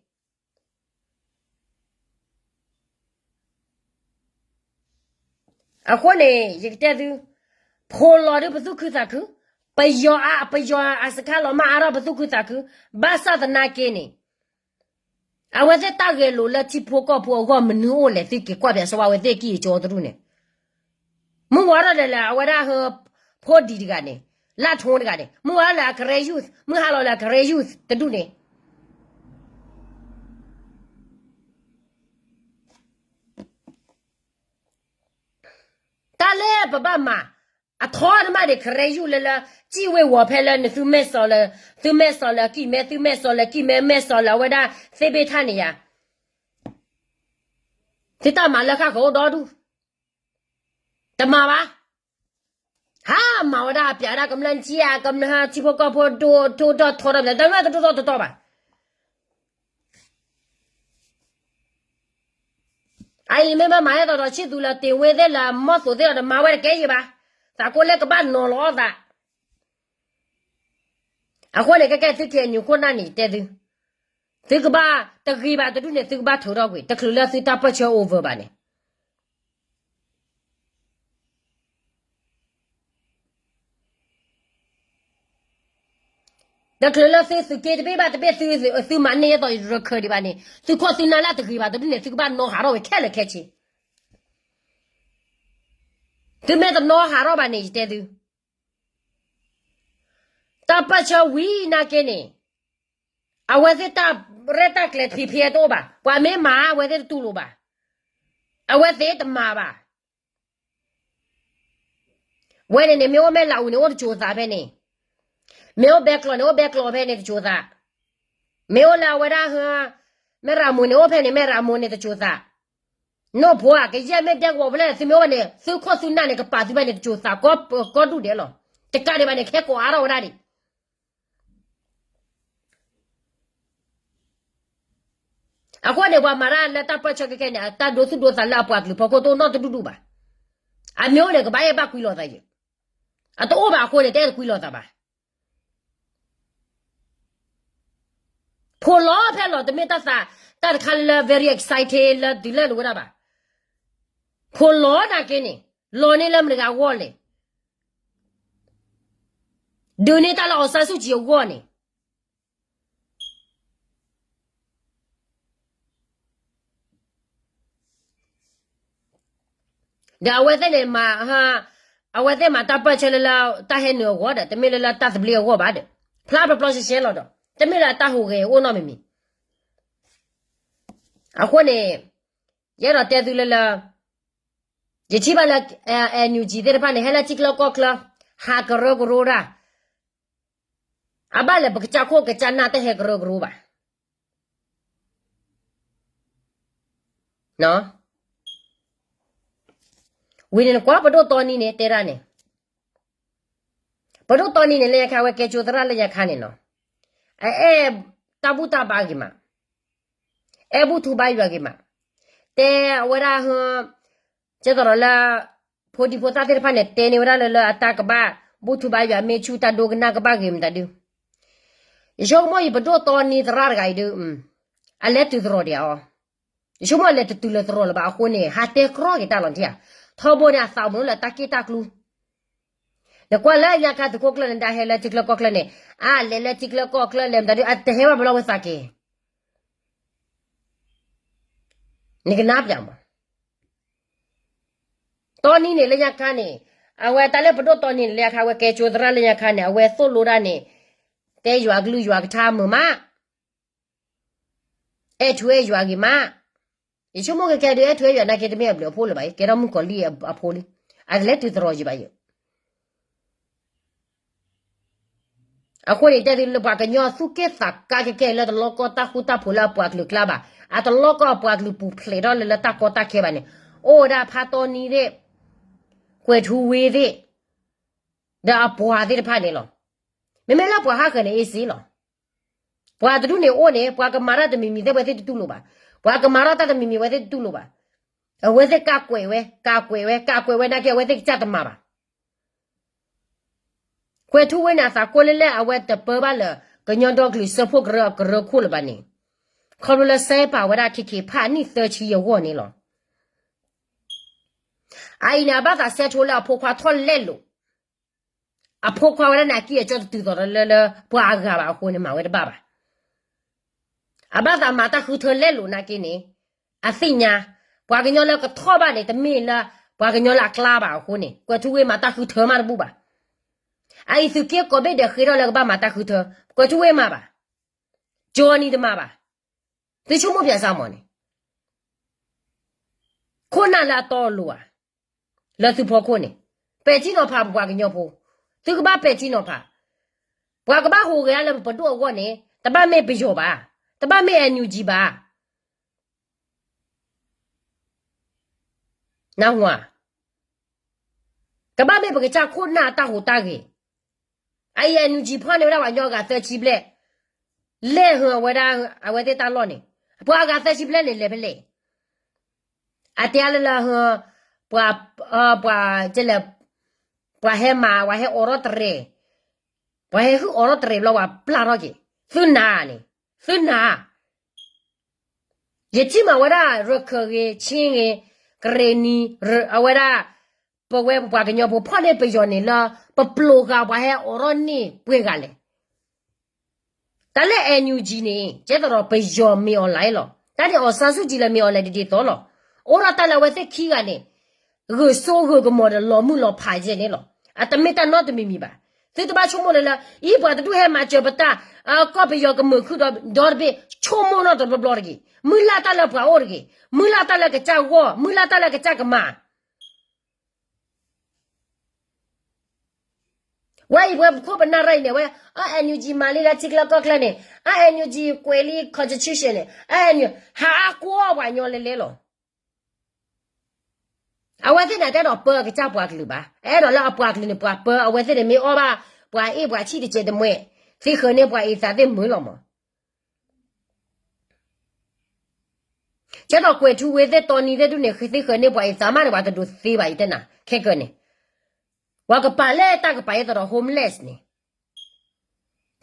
အဃိန့ၣ် ယကတဲသု, ဖိလီၤဒုးပသူၣ်ခုသးခု, ပယီၤအါ, ပယီၤအစခါလီၤမၢ်အါထီၣ်ပသူၣ်ခုသးခု, ဘၣ်ဆၣ်သနာ်က့န့ၣ်, အဝဲသ့ၣ်တၢ်ဂဲၤလိာ်လၢထံဖိကီၢ်ဖိအဂီၢ်မနုၤအိၣ်လဲၣ် သုက့ၤကွၢ်ဖျဲးစီဝါဝဲသ့ၣ်ကံၢ်အကၠီတဒူၣ်န့ၣ်, မုၢ်ဝါထီၣ်ဒီးလဲၣ် အဝဲဒၣ်ဟၢ ဖိဒံတဂၤန့ၣ်, လၢထိတဂၤန့ၣ်, မုၢ်ဝါထီၣ်လဲၣ်အကရၢ youth, မုၢ်ဟါလီၤလဲၣ်အကရၢ youth တဒူၣ်န့ၣ် တၢ်လၢပဘၣ်မၤ, အထီတမးန့ၣ် ကရၢယူၢ်လၢလၢ, စံၣ်ဝ့ၤဝီၤဖဲလၢနသုမဲာ်စီၤလၢ, သုမဲာ်စီၤလၢကံၢ်မဲ, သုမဲာ်စီၤလၢကံၢ်မဲ, မဲာ်စီၤလၢအဝဲဒၣ်သ့ၣ်ဘ့ၣ်ထၣ်န့ၣ်ယါ, သုတၢ်မၤလၢဃၣ်ဃၢၤအိၣ်ဒီဒူၣ်, တမၤဘၣ်. ဟးမၤဝဲဒၣ်ပျးဒၣ်ကမျၢၢ်နထံဧါ, ကမျၢၢ်ထံဖိကီၢ်ဖိဒိၣ်ထီၣ်ထီထီၣ်, တမ့ၢ်တဒိၣ်ထီၣ်တတီၢ်ဘၣ်. အအံၤမ့ၢ်ဘၣ်မၤဟဲသီးဒီးဆံၣ်သူးလၢတ့ၢ်ဝ့သ့ၣ်လၢမီၢ်သိးသ့ၣ်ဒီး တမၤဝဲတကဲယံၤဘၣ်. သးကိးလၢကဘၣ်နီၤလီၤအီၣ်သး. အဃိန့ၣ် ကဲကဲသု KNU ခိၣ်နၢ်န့ၣ် တဲသု, သုကဘၣ်တဂ့ၤဘၣ်တဒူၣ်န့ၣ် သုကဘၣ်ထုးထီၣ်ကွံာ် တချုးလၢသုတၢ်ပၢၢ်ဆၢ over ဘၣ်န့ၣ် တချုးလၢသုသုးက့တဘ့ၣ်ဘၣ်တဘ့ၣ် သုမၤန့ၢ်ယဲသိးရခၢၣ်ဒံးဘၣ်န့ၣ် သုခိၣ်သုနၢ်လၢတဂ့ၤဘၣ်တဒူၣ်န့ၣ် သုကဘၣ်နီၤဟးထီၣ်ဝဲခဲလၢာ်ခဲဆ့. သုမ့ၢ်တနီၤဟးထီၣ်ဘၣ်န့ၣ် ယတဲသု, တၢ်ပၢၢ်ဆၢဝံၤနာ်က့န့ၣ်, အဝဲသ့ၣ်တၢ်ရဲၣ်တၢ်ကျဲၤ ဖံဖံတအိၣ်ဘၣ်, ပှၤမ့ၢ်မၤ အဝဲသ့ၣ်တတူၢ်လိာ်ဘၣ်, အဝဲသ့ၣ်တမၤဘၣ်. ဝဲန့ၣ်န့ၣ် မ့ၢ်အိၣ်မဲၢ်လးအူန့ၣ် အိၣ်တစိၤသးဖဲန့ၣ်, မ့ၢ်အိၣ်ဘဲကျိးန့ၣ် အိၣ်ဘဲကျိးဖဲန့ၣ်တစိၤသး, မ့ၢ်အိၣ်လၢအဝဲဒၣ် မဲၢ်ရမိၢ်န့ၣ် အိၣ်ဖဲန့ၣ် မဲၢ်ရမိၢ်န့ၣ်တစိၤသး, နီၢ်ဖိဧၢ, ကယဲၢ်မ့ၢ်ဒဲကဝီၤဖဲလဲၣ် သုမ့ၢ်အိၣ်ဘၣ်န့ၣ် သုခိၣ်သုနၢ်န့ၣ် ကပာ်သုဘၣ်န့ၣ်တစိၤသး ကီဒူၣ်ဒဲးလီၤ. တကးဒံးဘၣ်န့ၣ် ခဲကိးအါထီၣ်ဝဲဒၣ်ဒံး အဃိန့ၣ် ပှၤမၤတၢ်လၢတၢ်ပၢၢ်ဆၢခဲခဲန့ၣ် အတၢ်ဒိသူၣ်ဒိသးလၢအပှၤကလုာ်ဖီခိၣ်တအိၣ်နီတဒူၣ်ဒူၣ်ဘၣ်. အမ့ၢ်အိၣ်န့ၣ် ကဘၣ်အဲၣ်ဘၣ်ကွံလီၤသးယဲၢ်, အတအိၣ်ဘၣ်အဃိန့ၣ် တအဲၣ်တကွံလီၤသးဘၣ်. ဖိးလီၤဖဲလီၤ တမ့ၢ်တၢ်သး တၢ်တခါလၢ very excited လၢတုၤလၢဝဲဒၣ်ဘၣ်. ဖိးလီၤနာ်က့န့ၣ် လီၤန့ၢ်လၢမတၤတဂၤအဂီၢ်လဲၣ်, ဒုးန့ၢ်တၢ်လၢ အောင်ဆန်းစုကြည် အဂီၢ်န့ၣ် ဒီးအဝဲသ့ၣ်န့ၣ်မၤ, အဝဲသ့ၣ်မၤတၢ်ပၢၢ်ဆၢလၢလၢတၢ်ဟဲနုာ်အဂီၢ်ဒီး တမ့ၢ်လၢလၢတၢ်သဘျ့အဂီၢ်ဘၣ်ဒီး ဖျါပျီပျီရှဲရှဲလီၤဒီး တမ့ၢ်လၢအတၢ်ဟူးဂဲၤအိၣ်နီတမံၤမံၤ. အဃိန့ၣ် ယအဲၣ်ဒိးတဲသုလၢလၢ ယထံၣ်ဘၣ်လၢ NUG သ့ၣ်တဖၣ်န့ၣ် ဟဲလၢထံချၢကီၢ်ချၢ ဟးကရၢကရိတၢ်, အဘၣ်လဲၣ်ပကစၢ်ခိၣ်ကစၢ်နၢ်တဟဲကရၢကရိဘၣ်. ဝံၤန့ၣ်နကွၢ်ပဒိၣ်တီနံန့ၣ် တဲဒၣ်န့ၣ်, ပဒိၣ်တီနံန့ၣ် လၢညါခါ အဝဲကဲကၠိသရၣ်လၢညါခါန့ၣ်နီၤ, အအဲၣ်တၢ်ဘူၣ်တၢ်ဘါဂ့ၤမး, အဲၣ်ဘူၣ်ထူဘါယွၤဂ့ၤမး, တဲအဝဲဒၣ် ကဲသရၣ်လၢ ဖိဒံဖိသၣ်သ့ၣ်တဖၣ်န့ၣ် တဲန့ၢ်ဝဲဒၣ်လၢလၢအတၢ်ကဘၣ် ဘူၣ်ထူဘါယွၤ မ့ၢ်ဆူၣ်တၢ်ဒိကနၣ်ကဘၣ်ဂ့ၤမတၤဒု, ယဆိကမိၣ်ယပဒိၣ်တီနံသရၣ်တဂၤအံၤဒု, အလဲၤတုၤသရိာ်ဒံးအီၤ, ယဆိကမိၣ်အလဲၤတတုၤလၢသရိာ်လၢၤဘၣ်အဃိန့ၣ် ဟးတဲကြီက့ၤတၢ်လီၤထံဧါ, ထီဘိန့ၣ် အသးအိၣ်မ့ၢ်လၢတၢ်က့ၣ်တၢ်ကျူ နကွၢ်လၢညါခါသုးခိၣ်ကျၢၢ်န့ၣ် ဒၣ်ဟဲလၢထံချၢကီၢ်ချၢန့ၣ်, အလဲၤလၢထံချၢကီၢ်ချၢလဲၤမတၤဒု အတဟဲဘၣ်ဘျီဝဲသးက့ၤ, နကနၢ်ပၢၢ်မး, တီနံန့ၣ်လၢညါခါန့ၣ်, အဝဲတၢ်လၢပဒိၣ်တီနံန့ၣ်လၢညါခါ အဝဲကဲကၠိသရၣ်လၢညါခါန့ၣ် အဝဲသိၣ်လိဒၣ်န့ၣ်, တဲယွၤကလုၢ်ယွၤကထါမုာ်မး, အဲၣ်ထူအဲၣ်ယွၤဂ့ၤမး, ယဆိကမိၣ်ကဲကဲဒုး အဲၣ်ထူအဲၣ်ယွၤနာ်က့ တမ့ၢ်အဘျုးအဖှိၣ်လၢၤဘၣ်, ကဲထီၣ်မုၣ်ကီၤလံၢ်အဖိလံ, အတလဲၤတုၤသရိာ်ယံၤဘၣ်ယဲၢ် အဃိန့ၣ် တဲသုလၢပှၤကညီသူၣ်က့ၣ်သးကါကဲကဲလၢတလီကီၢ်တၢ်ဃူတၢ်ဖိးလၢအပှၤကလုာ်ကျါဘၣ်, အတလီကီၢ်အပှၤကလုာ်ပူၤဖျဲးထီၣ်လၢလၢတၢ်ကီတၢ်ခဲဘၣ်န့ၣ်, အိၣ်ဝဲဒၣ်ဖါတီနံသ့ၣ်, ကွဲၤထူဝ့သ့ၣ်, ဒီးအပှၤသ့ၣ်တဖၣ်န့ၣ်လီၤ. မ့မ့ၢ်လၢပှၤဟးဃၢၤန့ၣ် အ့စ့လီၤ. ပှၤတဒူၣ်န့ၣ်အိၣ်န့ၣ် ပှၤကမၤတၢ်တမံၤမံၤသ့ၣ် အဝဲသ့ၣ်တတူၢ်လိာ်ဘၣ်, ပှၤကမၤထီၣ်တၢ်တမံၤမံၤ အဝဲသ့ၣ်တတူၢ်လိာ်ဘၣ်, အဝဲသ့ၣ်ကးကွဲးဝဲ ကးကွဲးဝဲ ကးကွဲးဝဲနာ်က့ အဝဲသ့ၣ်ကစၢ်တမၤဘၣ် ကွဲၤထူဝ့န့ၣ် အသးကိၢ်လဲၣ်လဲၣ် အဝဲတပၢဘၣ်လၢ ကညီဒီကလုာ်စၢဖှိၣ်ကရၢအကရၢခိၣ်လၢၤဘၣ်န့ၣ်, ခီဖျိလၢစဲပာ်ဝဲဒၣ် ခံခံဖးနံၣ်သၢဆံအဂီၢ်န့ၣ်လီၤ. အအံၤန့ၣ် အဘၣ်သးစဲထိလၢအဖိခွါထီၣ်လဲၣ်လိၤ, အဖိခွါဝဲဒၣ်န့ၣ် အကံၢ်အစီတတုၤသိးဒီးလၢလၢပှၤအဂၤဘၣ်အဃိန့ၣ် မၤဝဲတဘၣ်ဘၣ်. အဘၣ်သးမၤတၢ်ဃုထၢလဲၣ်လိၤနာ်က့န့ၣ်, အသ့ၣ်ညါ, ပှၤကညီလၢကထီၣ်ဘၣ်န့ၣ် တမ့ၢ်လၢ ပှၤကညီလၢအကျါဘၣ်အဃိန့ၣ် ကွဲၤထူဝ့မၤတၢ်ဃုထၢမးတဘူၣ်ဘၣ်. အအံၤသုးက့ကိးဘ့ၣ်ဒဲးဃ့ထီၣ်လၢကဘၣ်မၤတၢ်ဃုထၢ, ကွဲၤထူဝ့မၤဘၣ်, ကၠီနံၤတမၤဘၣ်. သုဆိကမိၣ်ပၠးစၢ်မီၤန့ၣ် ခိၣ်နၢ်လၢအတီအလိၤဧါ, လၢသုဖီခိၣ်န့ၣ်, ပဲာ်ထံနီၤဖးပပှၤကညီဖိ, သုကဘၣ်ပဲာ်ထံနီၤဖး, ပှၤကဘၣ်ဟူးဂဲၤလၢပပဒိၣ်အဂီၢ်န့ၣ် တဘၣ်မ့ၢ်ပယီၤဘၣ်, တဘၣ်မ့ၢ် NUG ဘၣ် နၢ်ဟူဧါ, ကဘၣ်မ့ၢ်ပကစၢ်ခိၣ်နၢ်အတၢ်ဟူးတၢ်ဂဲၤ, အအံၤ NUG ဖီၣ်န့ၢ်ဝဲဒၣ်ပှၤကညီအဂၤသၢဆံဘျဲၣ်, လဲၢ်ဟၢအဝဲဒၣ် အဝဲသ့ၣ်တၢ်လီၢ်န့ၣ်, ပှၤအဂၤသၢဆံဘျဲၣ်န့ၣ်လဲၤဖဲလဲၣ်, အတဲလၢလၢဟၢ, ပှၤ, ပှၤ, ပှၤဟဲမၤ ပှၤဟဲအိးထီၣ်တြဲၤ, ပှၤဟဲဟုၣ်အိးထီၣ်တြဲၤဘျီ ပှၤပျၢ်ထီၣ်က့ၤ, သုနာ်န့ၣ်, သုနာ် ယထံၣ်မးဝဲဒၣ် ရခၢၣ်ဂ့ၤ ခ့ဂ့ၤ, ကရ့ၣ်နံၤ, အဝဲဒၣ် ပဝဲပပှၤကညီဖိဖီၣ်န့ၢ်ပယီၤန့ၣ်လၢ ပပျိာ်ဂၤပှၤဟဲအိးထီၣ်န့ၢ်ပှဲၤဂၤလဲၣ်. တၢ်လၢ NUG န့ၣ် ကဲသးဒီးပယီၤမ့ၢ်အီၤလဲၣ်လီၤ. တၢ်န့ၣ် အောင်ဆန်းစုကြည် လၢမ့ၢ်အီၤလဲၣ်ဒ်သိးလီၤ. အိၣ်ဒီးတၢ်လၢအဝဲသ့ၣ်ခံဂၤန့ၣ် ဂုာ်စိဂုာ်ကမီၤဒီးလီၤမုၢ်လီၤဖးယဲၢ်န့ၣ်လီၤ. အတမ့ၢ်တၢ်နီတမံၤမံၤဘၣ်. သုတဘၣ်ဆိကမိၣ်လၢလၢ အံၤပှၤတဒူၣ်ဟဲမၤစၢၤပတၢ် ကီၢ်ပယီၤကမုာ်ခုၣ်ဒီဘ့ၣ် ဒီတဘ့ၣ် ဆိကမိၣ်နီၢ်တဘျီဘျီတဂ့ၤ. မုၢ်လၢ်တၢ်လၢပှၤအိၣ်တဂ့ၤ. မုၢ်လၢ်တၢ်လၢကစၢ်ဂီၢ်, မုၢ်လၢ်တၢ်လၢကစၢ်ကမၤ ဝဲအံၤပဝဲပခိၣ်ပနၢ်ရၢၢ်အံၤန့ၣ် ဝဲ အ NUG မၤလံလၢထံကျါကီၢ်ကျါန့ၣ် အ NUG ကွဲးလံ constitution န့ၣ် အ NUG ဟးအါကွီၢ်ပှၤညီလဲၤလဲၤလီၤ. အဝဲသ့ၣ်န့ၣ် တအဲၣ်ဒိးပၢအကစၢ်ပှၤကလုာ်ဘၣ်. အဲၣ်ဒိးလၢအပှၤကလုာ်န့ၣ် ပှၤပၢ အဝဲသ့ၣ်န့ၣ်မ့ၢ်အီၣ်ဘၣ် ပှၤအ့ၣ်ပှၤဆံၣ်တကဲးတမှဲ, သ့ဃၢၤန့ၢ်ပှၤအံၤသးသ့ၣ်မုာ်လီၤမး. ကဲသိးကွဲးထူဝ့သ့ၣ်တီနံၤသ့ၣ်ဒူၣ်န့ၣ် ဃ့သ့ဃၢၤန့ၢ်ပှၤအံၤသးမးန့ၣ် ပှၤတဒိးသ့ဘၣ်အံၤတဲနၤ ခဲကၢန့ၣ် ပှၤကပာ်လၢတၢ်ကပာ်အသိးဒီး homeless န့ၣ်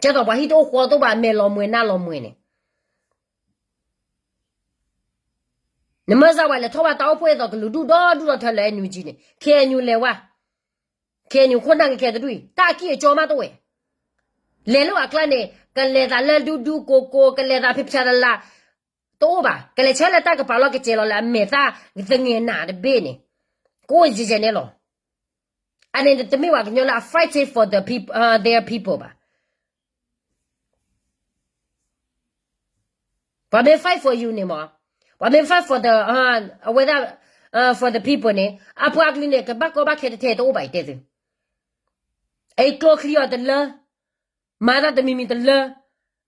ကဲသိးပှၤဟံၣ်တအိၣ်ဃီတအိၣ်ဘၣ် မဲာ်လီၤမှဲၤနါလီၤမှဲၤန့ၣ် နမ့ၢ်စၢ်ဝဲလဲၤထီၣ်ဘၣ်တၢ်အိၣ်ဖှိၣ်အသိးကလုာ်ဒူၣ်ဒီဒူၣ်ဒီထၢလၢ NUG န့ၣ် KNU လဲၤဝဲ KNU ခိၣ်နၢ်ကခဲတဒူၣ်အံၤ တၢ်အကံၢ်အကီမးတအိၣ်ဝဲ လဲၤလၢအကျါန့ၣ် ကလဲၤသးလၢဒူဒူကိကိ ကလဲၤသးဖံးဖျါလၢ်လၢ် တအိၣ်ဘၣ် ကလဲၤဆၢလၢတၢ်ကပာ်လီၤကစဲးလီၤလၢအမဲာ်သၣ်သငဲးနးတဘ့ၣ်န့ၣ် ကအိၣ်ယဲၢ်ယဲၢ်န့ၣ်လီၤ. အန့ၣ်တမ့ၢ်ပှၤကညီလၢအ fighting for the people, their people ဘၣ်. ပှၤမ့ၢ် fight for you န့ၣ်မး ပှၤမ့ၢ် fight for the, အဝဲဒၣ် for the people န့ၣ် အပှၤကလုာ်န့ၣ် ကဘၣ်ကီဘၣ်ခဲတထဲတအိၣ်ဘၣ်အံၤတဲသု အံၤကျိချံအီၤတလၢ မၤတၢ်တမံၤမံၤတလၢ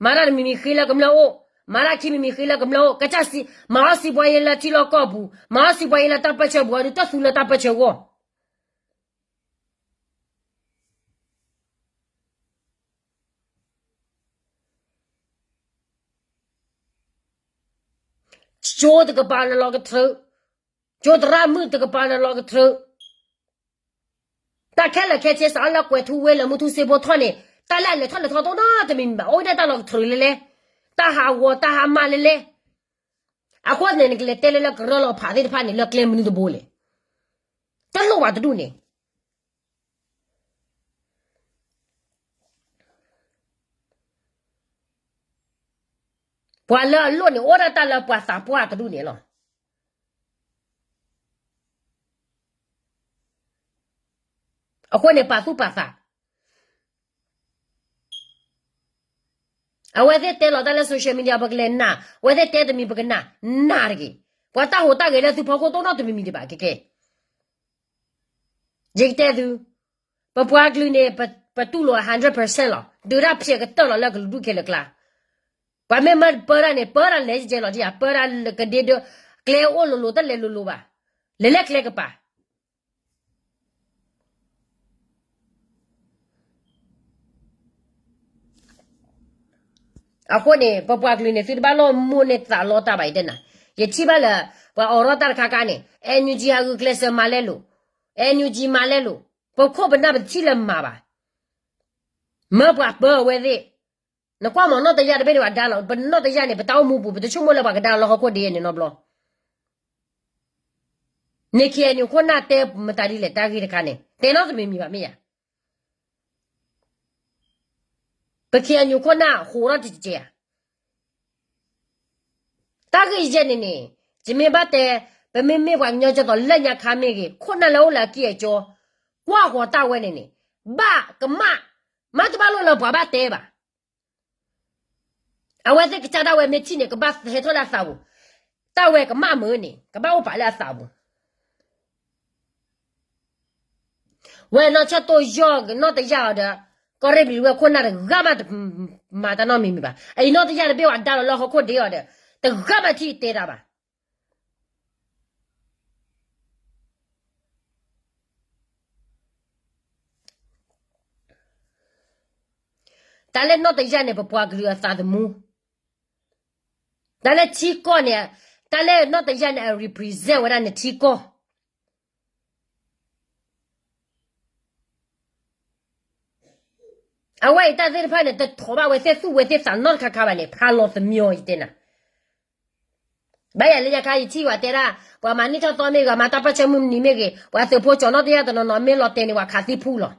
မၤတၢ်တမံၤမံၤဃ့လၢကမျၢၢ်အိၣ် မၤတၢ်ခံမံၤမံၤဃ့လၢကမျၢၢ်အိၣ် ကစၢ်စံး မၤအီၣ်စံးပှၤယဲလၢထံလီၢ်ကီၢ်ပူၤ မၤအီၣ်စံးပှၤယဲလၢတၢ်ပၢၢ်ဆၢပူၤ အဒုးတၢ်သူလၢတၢ်ပၢၢ်ဆၢဂီၢ် ကၠိတကပၤလၢလီၤကထြၢး, ကၠိသရၣ်မုၣ်တကပၤလၢလီၤကထြၢး, တၢ်ခဲလၢာ်ခဲဆ့စးအီၤလၢကွဲးထူဝ့လၢမူထူစ့ဖိထီၣ်န့ၣ် တၢ်လၢအလဲၤထီၣ်လဲၤထီတအိၣ်နီတမံၤမံၤဘၣ် အိၣ်ဝဲဒၣ်တၢ်လီၤကထြၢးလဲၣ်လဲၣ်, တၢ်ဟးဂီၤတၢ်ဟးမၤလဲၣ်လဲၣ်, အဃိန့ၣ် နကလဲၤတဲလၢလၢကရၢလီၤဖးသ့ၣ်တဖၣ်န့ၣ် လၢကျဲမနုၤတဘိလဲၣ်, တလိၣ်ဘၣ်တဒူၣ်န့ၣ် ပှၤလၢအလိၣ်န့ၣ် အိၣ်ဒၣ်တၢ်လၢပှၤသးပှၢ်တဒူၣ်န့ၣ်လီၤ. အဃိန့ၣ် ပာ်သူၣ်ပာ်သး, အဝဲသ့ၣ်တဲလီၤတၢ်လၢ social media ပကလဲၤနာ်, အဝဲသ့ၣ်တဲတမံၤပကနာ်, နာ်တဂ့ၤ. ပှၤတၢ်ဟူးတၢ်ဂဲၤလၢသုဖီခိၣ်တအိၣ်နီတမံၤမံၤဒံးဘၣ်ကဲကဲ ယကတဲသု, ပပှၤကလုာ်န့ၣ် ပတူၢ်လိာ် hundred percent လီၤ. ဒုးတၢ်ဖျဲးကတၢၢ်လီၤလၢကလုာ်ဒူၣ်ခဲလၢာ်ကျါ, ပှၤမ့ၢ်မၢပၢတၢ်န့ၣ် ပၢတၢ်လဲၤကဲလီၤဒံးဧါ, ပၢတၢ်ကဒ့ဒၢ, ကျဲအိၣ်လိၤလိၤ တလဲၤလိၤလိၤဘၣ်, လဲၤလၢကျဲကပၤ အဃိန့ၣ် ပပှၤကလုာ်န့ၣ် သုတဘၣ်လီၤမိၢ်န့ၢ်သးလီတၢ်ဘၣ်အံၤတဲနၤ, ယထံၣ်ဘၣ်လၢ ပှၤအိးထီၣ်တၢ်တခါခါန့ၣ် NUG ဟးဂုာ်ကျဲးစၢးမၤလဲၣ်လိာ်, NUG မၤလဲၣ်လိာ်, ပခိၣ်ပနၢ်ပတထံၣ်လၢမၤဘၣ်, မၢပှၤပၢအဝဲသ့ၣ်, နကွၢ်မးနီၢ်တယၢ်တဘ့ၣ်န့ၣ် ပှၤဒါလီၤ, ပနီၢ်တယၢ်န့ၣ် ပတၢ်အိၣ်မူပူၤ ပတဆိကမိၣ်လၢပှၤကဒါလီၤလၢဟီၣ်ခိၣ်ဒ့န့ၣ်နီတဘျီ န့ၣ် KNU ခိၣ်နၢ်တဲမတၤဒ်လဲၣ် တၢ်ဂ့ၢ်တခါန့ၣ် တဲနီတမံၤမံၤဘၣ်မ့ၢ်ဧါ, ပ KNU ခိၣ်နၢ်ဟးထီၣ်တကဲးဧါ, တၢ်ဂ့ၢ်ယဲၢ်န့ၣ်န့ၣ် ယမ့ၢ်ဘၣ်တဲ, ပမ့မ့ၢ်ပှၤကညီကၠီသိးလၢညါခါမ့ၢ်ဂ့ၤ ခိၣ်နၢ်လၢအိၣ်လၢအကံၢ်အကီ, ကွၢ်ဃီၤတၢ်ဝဲန့ၣ်န့ၣ်, ဘၣ်ကမၣ်, မ့တဘၣ်လိၣ်လၢပှၤဘၣ်တဲဘၣ် အဝဲသ့ၣ်ကစၢ်ဒၣ်ဝဲမ့ၢ်ထံၣ်န့ၣ် ကဘၣ်ဟဲထီၣ်လၢအသးပူၤ, တၢ်ဝဲကမၣ်မုာ်န့ၣ် ကဘၣ်အိၣ်ပာ်လၢအသးပူၤ, ဝဲနီၢ်ဆၢၣ်တိၢ်ယီၢ်နီၢ်တယၢ်အီၤဒီး ကီၢ်ရ့ၣ်ဘျံၤဝဲခိၣ်နၢ်တဂၤမးတမၤတၢ်နီတမံၤမံၤဘၣ်, အအံၤနီၢ်တယၢ်တဘ့ၣ်ဝဲဒါလီၤလၢဟီၣ်ခိၣ်ဒ့အီၤဒီး တဂၤမးထံၣ်တဲတၢ်ဘၣ် တၢ်လၢနီၢ်တယၢ်န့ၣ် ပပှၤကလုာ်အသးသမူ, တၢ်လၢထံကီၢ်န့ၣ်, တၢ်လၢနီၢ်တယၢ်န့ၣ် အ represent ဝဲဒၣ်န့ၣ်ထံကီၢ် အဝဲအံၤတၢ်သ့ၣ်တဖၣ်န့ၣ် တထီၣ်ဘၣ်ဝဲသ့ၣ်သူၣ်ဝဲသ့ၣ်သးနီတခါခါဘၣ်န့ၣ် ဖးလီၤသမံအီၤယတဲနၤ, ဘၣ်ယၤလၢညါခါယထံၣ်ဝဲတဲဒၣ် ပှၤမၤန့ၢ်ထီၣ်သီမ့ၢ်ဂ့ၤ မၤတၢ်ပၢၢ်ဆၢမုၢ်နံၤမ့ၢ်ဂ့ၤ ပှၤသုးဖိကၠီၤနီၢ်တယၢ်တနီၤနီၤမ့ၢ်လီၤတဲာ်န့ၣ် ပှၤခးသံဖူလီၤ,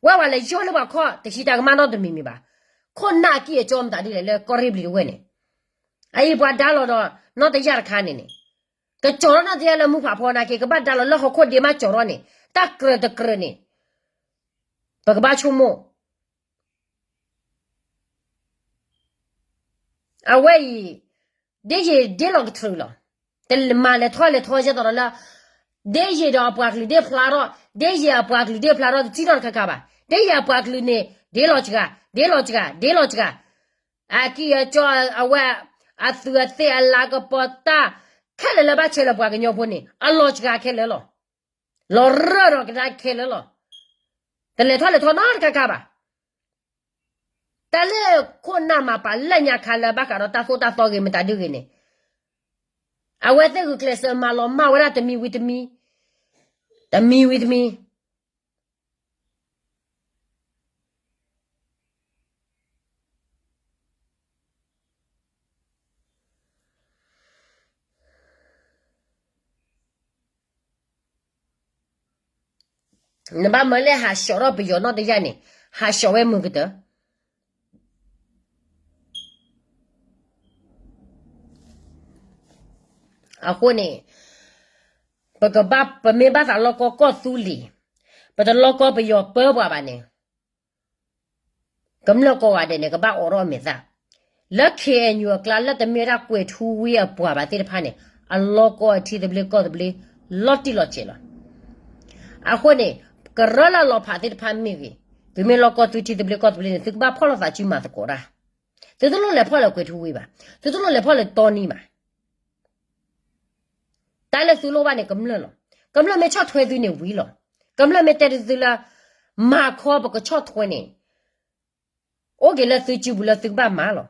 ဝဲပှၤလဲၤယီၢ်လၢပှၤခီၣ်တဟံးတၢ်ကမၣ်နီတမံၤမံၤဘၣ်, ခိၣ်နၢ်အကံၢ်အကီမတၤဒ်လဲၣ်လၢကီၢ်ရ့ၣ်ဘျံၤတဝဲန့ၣ်, အအံၤပှၤဒါလီၤဒီး နီၢ်တယၢ်တခါန့ၣ်န့ၣ်, ကကၠီၤထီၣ်နီၢ်တယၢ်လၢမူဖးဖီနာ်က့ ကဘၣ်ဒါလီၤလၢဟီၣ်ခိၣ်ဒ့မးကၠီၤထီၣ်န့ၣ် တၢ်ကြၢးတကြၢးန့ၣ် ပကဘၣ်ဆိကမိၣ် အဝဲအံၤ ဒ်ယံာ်ဒ်လီၤကတြူာ်လီၤ. တမၤလဲၤထီၣ်လဲၤထီယဲသိးဒီးလၢ ဒ်ယံာ်ဒီးအပှၤကလုာ်ဒ့ဖျါထီၣ်, ဒ်ယံာ်အပှၤကလုာ်ဒ့ဖျါထီၣ်တထံၣ်နီတခါခါဘၣ်. ဒ်ယံာ်အပှၤကလုာ်န့ၣ် ဒ်လီၤစှၤ ဒ်လီၤစှၤ ဒ်လီၤစှၤ, အကံၢ်အစီအဝဲ အသူးအသ့ၣ်အလၤကပီၤတၢ် ခဲလၢာ်လၢဘၣ်ဆဲးလၢပှၤကညီဖိန့ၣ် အလီၤစှၤခဲလၢာ်လီၤ. လီၤရၢၢ်ဒီးကဒါခဲလၢာ်လီၤ. တလဲၤထီၣ်လဲၤထီနီတခါခါဘၣ်. တၢ်လၢခိၣ်နၢ်မၤပာ်လၢညါခါလၢဘၣ်ဃးဒီးတၢ်သိၣ်တၢ်သီဂ့ၤမတၤဒုဂ့ၤန့ၣ် အဝဲသ့ၣ်ဂုာ်ကျဲးစၢးမၤလီၤမၢ်ဝဲဒၣ်တမံၤဝံၤတမံၤ, တမံၤဝံၤတမံၤ နဘၣ်မၢလၢဟးဆှီးထီၣ်ပယီၤနီၢ်တယၢ်န့ၣ် ဟးဆှီးဝဲမုာ်ကတၢၢ်. အဃိန့ၣ် ပကဘၣ် ပမ့ၢ်ဘၣ်သးလီၢ်ကီၢ်ကီၢ်သူလ့ၤ, ပတလီၢ်ကီၢ်ပယီၤပၢပှၤဘၣ်န့ၣ် ကမျၢၢ်ကိးဂၤဒဲးန့ၣ် ကဘၣ်အိးထီၣ်အမဲာ်သၣ် လၢ K N U အကျါ လၢတမ့ၢ်ဝဲဒၣ်ကွဲၤထူဝ့အပှၤဘၣ်သ့ၣ်တဖၣ်န့ၣ် အလီၢ်ကီၢ်ထံသဘျ့ကီၢ်သဘျ့ လီၤတံၢ်လီၤဆဲးလီၤ. အဃိန့ၣ် ကရၢလၢအလီၤဖးသ့ၣ်တဖၣ်မ့ၢ်ဂ့ၤ, သုမ့ၢ်လီၢ်ကီၢ်သုထံသဘျ့ကီၢ်သဘျ့န့ၣ် သုကဘၣ်ဖီၣ်လိာ်သးစုမၤသကိးတၢ်, သုတလိၣ်လဲၤဖီၣ်လၢကွဲၤထူဝ့ဘၣ်, သုတလိၣ်လဲၤဖီၣ်လၢတီနံဘၣ်. တၢ်လၢသုလိၣ်ဘၣ်န့ၣ် ကမျၢၢ်လီၤ. ကမျၢၢ်မ့ၢ်ဆီၣ်ထွဲသုန့ၣ်ဝံၤလီၤ. ကမျၢၢ်မ့ၢ်တဲသုလၢ မၤခီပကဆီၣ်ထွဲန့ၣ် အိၣ်က့ၤလၢသုစုပူၤလၢသုကဘၣ်မၤလီၤ.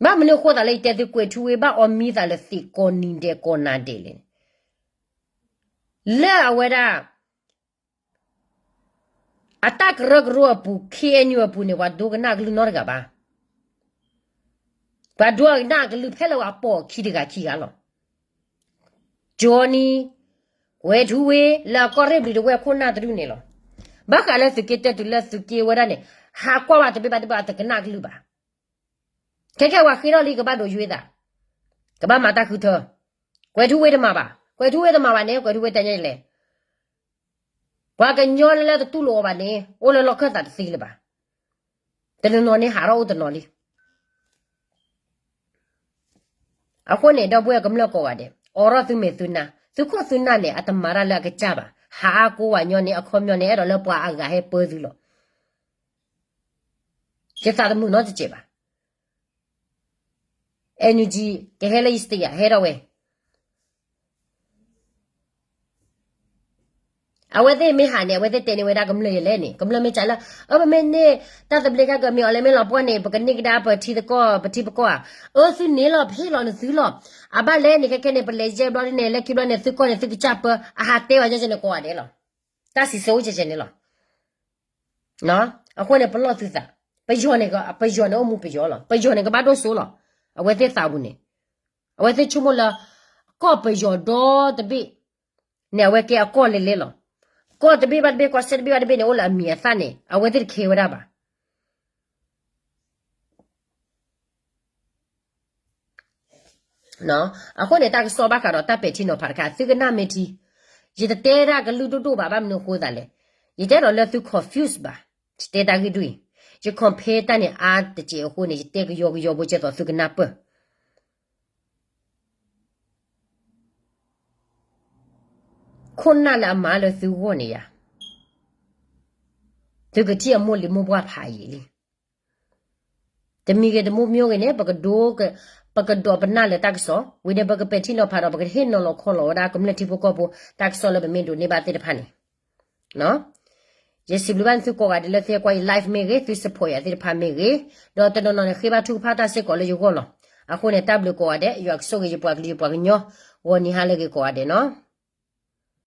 ဘၣ်မနုၤအဃိသးလၢယတဲသုကွဲၤထူဝ့ဘၣ်အီၤမံသးလၢသံးကိးနံၤဒဲးကိးနၤဒဲးလဲၣ်န့ၣ်, လၢအဝဲဒၣ် အတၢ်ကရၢကရိအပူၤ K N U အပူၤန့ၣ် ပှၤဒိကနၣ်ကလုၢ်နီတဂၤဘၣ်. ပှၤဒိကနၣ်ကလုၢ်ဖဲလၢပှၤပိာ်ခံတဂၤခံဂၤလီၤ. ကၠီနံၤ, ကွဲၤထူဝ့ လၢအကီၢ်ရ့ၣ်ဘျံးတဝဲၢ်ခိၣ်နၢ်တဒူၣ်န့ၣ်လီၤ. ဘၣ်ဃးလၢသုးက့တၢ်တုၤလၢသုးက့ဝဲဒၣ်န့ၣ် ဟးကွၢ်ဘၣ်တဘ့ၣ်ဘၣ်တဘ့ၣ်တကနၣ်ကလုၢ်ဘၣ်. ခဲခဲဝဲဃ့ထီၣ်လံကဘၣ်ဒိးယွ့သး, ကဘၣ်မၤတၢ်ဃုထၢ. ကွဲၤထူဝ့တမၤဘၣ်, ကွဲၤထူဝ့တမၤဘၣ်န့ၣ် ကွဲၤထူဝ့တဲညါလဲၣ် ပှၤကညီလၢလၢတတူၢ်လိာ်အီၤဘၣ်န့ၣ် အိၣ်လၢလီၢ်ခၢၣ်သးတသ့လၢၤဘၣ်. တနီၤနီၤန့ၣ်ဟးထီၣ်အိၣ်တနီၤလံ. အဃိန့ၣ် ဒီပုၢ်ဝဲၢ်ကမျၢၢ်ကိးဂၤဒဲး အိးထီၣ်သုမဲာ်သုနါ, သုခိၣ်သုနၢ်န့ၣ် အတမၤတၢ်လၢအကစၢ်ဘၣ်, ဟးအါကိးဝဲညီန့ၣ် အခီပညီန့ၣ် အဲၣ်ဒိးလၢပှၤအဂၤဟဲပၢသုလီၤ. ယသးတမုာ်နီတစဲးဘၣ်. အဲၣ်ယူၣ်ကၠံၣ် ကဟဲလၢယစတံယၤ ဟဲထီၣ်ဝဲ အဝဲသ့ၣ်မ့ၢ်ဟးန့ၣ် အဝဲသ့ၣ်တဲန့ၢ်ဝဲဒၣ်ကမျၢၢ်ယလဲၣ်န့ၣ် ကမျၢၢ်မ့ၢ်စံးလၢ အၢ ပမ့ၢ်န့ၢ် တၢ်သဘျ့ကဲကမ့ၢ်အီၤလဲၣ် မ့ၢ်လီၤပှီၢ်န့ၣ် ပကန့ၢ်ကဒါပထံသကိး ပထံပကီၢ်ဧါ. အၢ သုန့ၣ်လီၤ ပဟ့ၣ်လီၤနသုလီၤ. အဘၣ်လဲၣ်န့ၣ် ခဲခဲန့ၣ် ပလဲၤယဲၢ်ဘျီဒ်န့ၣ် လၢခံဘျီန့ၣ် သုကီၢ်န့ၣ် သုကစၢ်ပၢ အဟးတဲဝဲကဲကဲန့ၣ်ကိးဂၤဒဲးလီၤ. တၢ်စံးဆၢအိၣ်ကဲကဲန့ၣ်လီၤ. အဃိန့ၣ် ပလီၢ်သုသး, ပယီၤန့ၣ် ပယီၤန့ၣ်အိၣ်မူပယီၤလီၤ. ပယီၤန့ၣ် ကဘၣ်ဒိၣ်စိလီၤ. အဝဲသ့ၣ်သးပူၤန့ၣ် အဝဲသ့ၣ်ဆိကမိၣ်လၢ ကီၢ်ပယီၤဒီတဘ့ၣ်န့ၣ် အဝဲကဲအကီၢ်လဲၣ်လဲၣ်လီၤ. ကီၢ်တဘ့ၣ်ဘၣ်တဘ့ၣ် ကီၢ်စဲတဘ့ၣ်ဘၣ်တဘ့ၣ်န့ၣ် အိၣ်လၢအမံၤအသၣ်န့ၣ် အဝဲသ့ၣ်တခဲဝဲဒၣ်ဘၣ်. အဃိန့ၣ် တၢ်ကစီၣ်ဘၣ်ဃးဒီးတၢ်ပဲာ်ထံနီၤဖးတခါ သုကနၣ်မ့ၢ်ထံ, ယတတဲဒၣ်ကလုၢ်ဒိၣ်ဒိၣ်ဘၣ် ဘၣ်မနုၤအဃိသးလဲၣ်. ယတဲဒီးလၢသု confuse ဘၣ်, ယတဲတၢ်ဂ့ၢ်ဒ်အံၤ, ယ compare တၢ်န့ၣ်အါတစဲးအဃိန့ၣ် ယတဲကယီကယီဖိကဲသိးသုကနၢ်ပၢၢ် ခိၣ်နၢ်လၢအမၤလၢသုဂီၢ်န့ၣ်ယါ, သုကထံၣ်အမိၢ်လံၤမိၢ်ပှၢ်ဖးယံာ်လံ. တမံၤဂ့ၤတမံၤဂ့ၤန့ၣ် ပကဒိးပနၢ်လၢတၢ်ကစီၣ်, ဝံၤဒီးပကပဲာ်ထံနီၤဖးဒီး ပကဟ့ၣ်နီၤလီၤခီလီၤဝဲဒၣ်ကမျၢၢ်ထံဖိကီၢ်ဖိ တၢ်ကစီၣ်လၢပမ့ၢ်ဒိးန့ၢ်ဘၣ်သ့ၣ်တဖၣ်န့ၣ် ယစံးဘျုးဘၣ်သုကိးဂၤဒဲးလၢသုကွၢ်ယ live မ့ၢ်ဂ့ၤ, သု support ယၤသ့ၣ်တဖၣ်မ့ၢ်ဂ့ၤ, ဒီးတနီၤနီၤန့ၣ် ဃ့ဘါထုကဖၣ်တၢ်စ့ၢ်ကီးလၢယဂီၢ်လီၤ. အဃိန့ၣ် တၢ်ဘျုးကိးဂၤဒဲး, ယွၤကဆိၣ်ဂ့ၤယပှၤကလုာ်ယပှၤကညီ, ဂီၤနံၤဟါလၢအဂ့ၤကိးဂၤဒဲးနီၤ.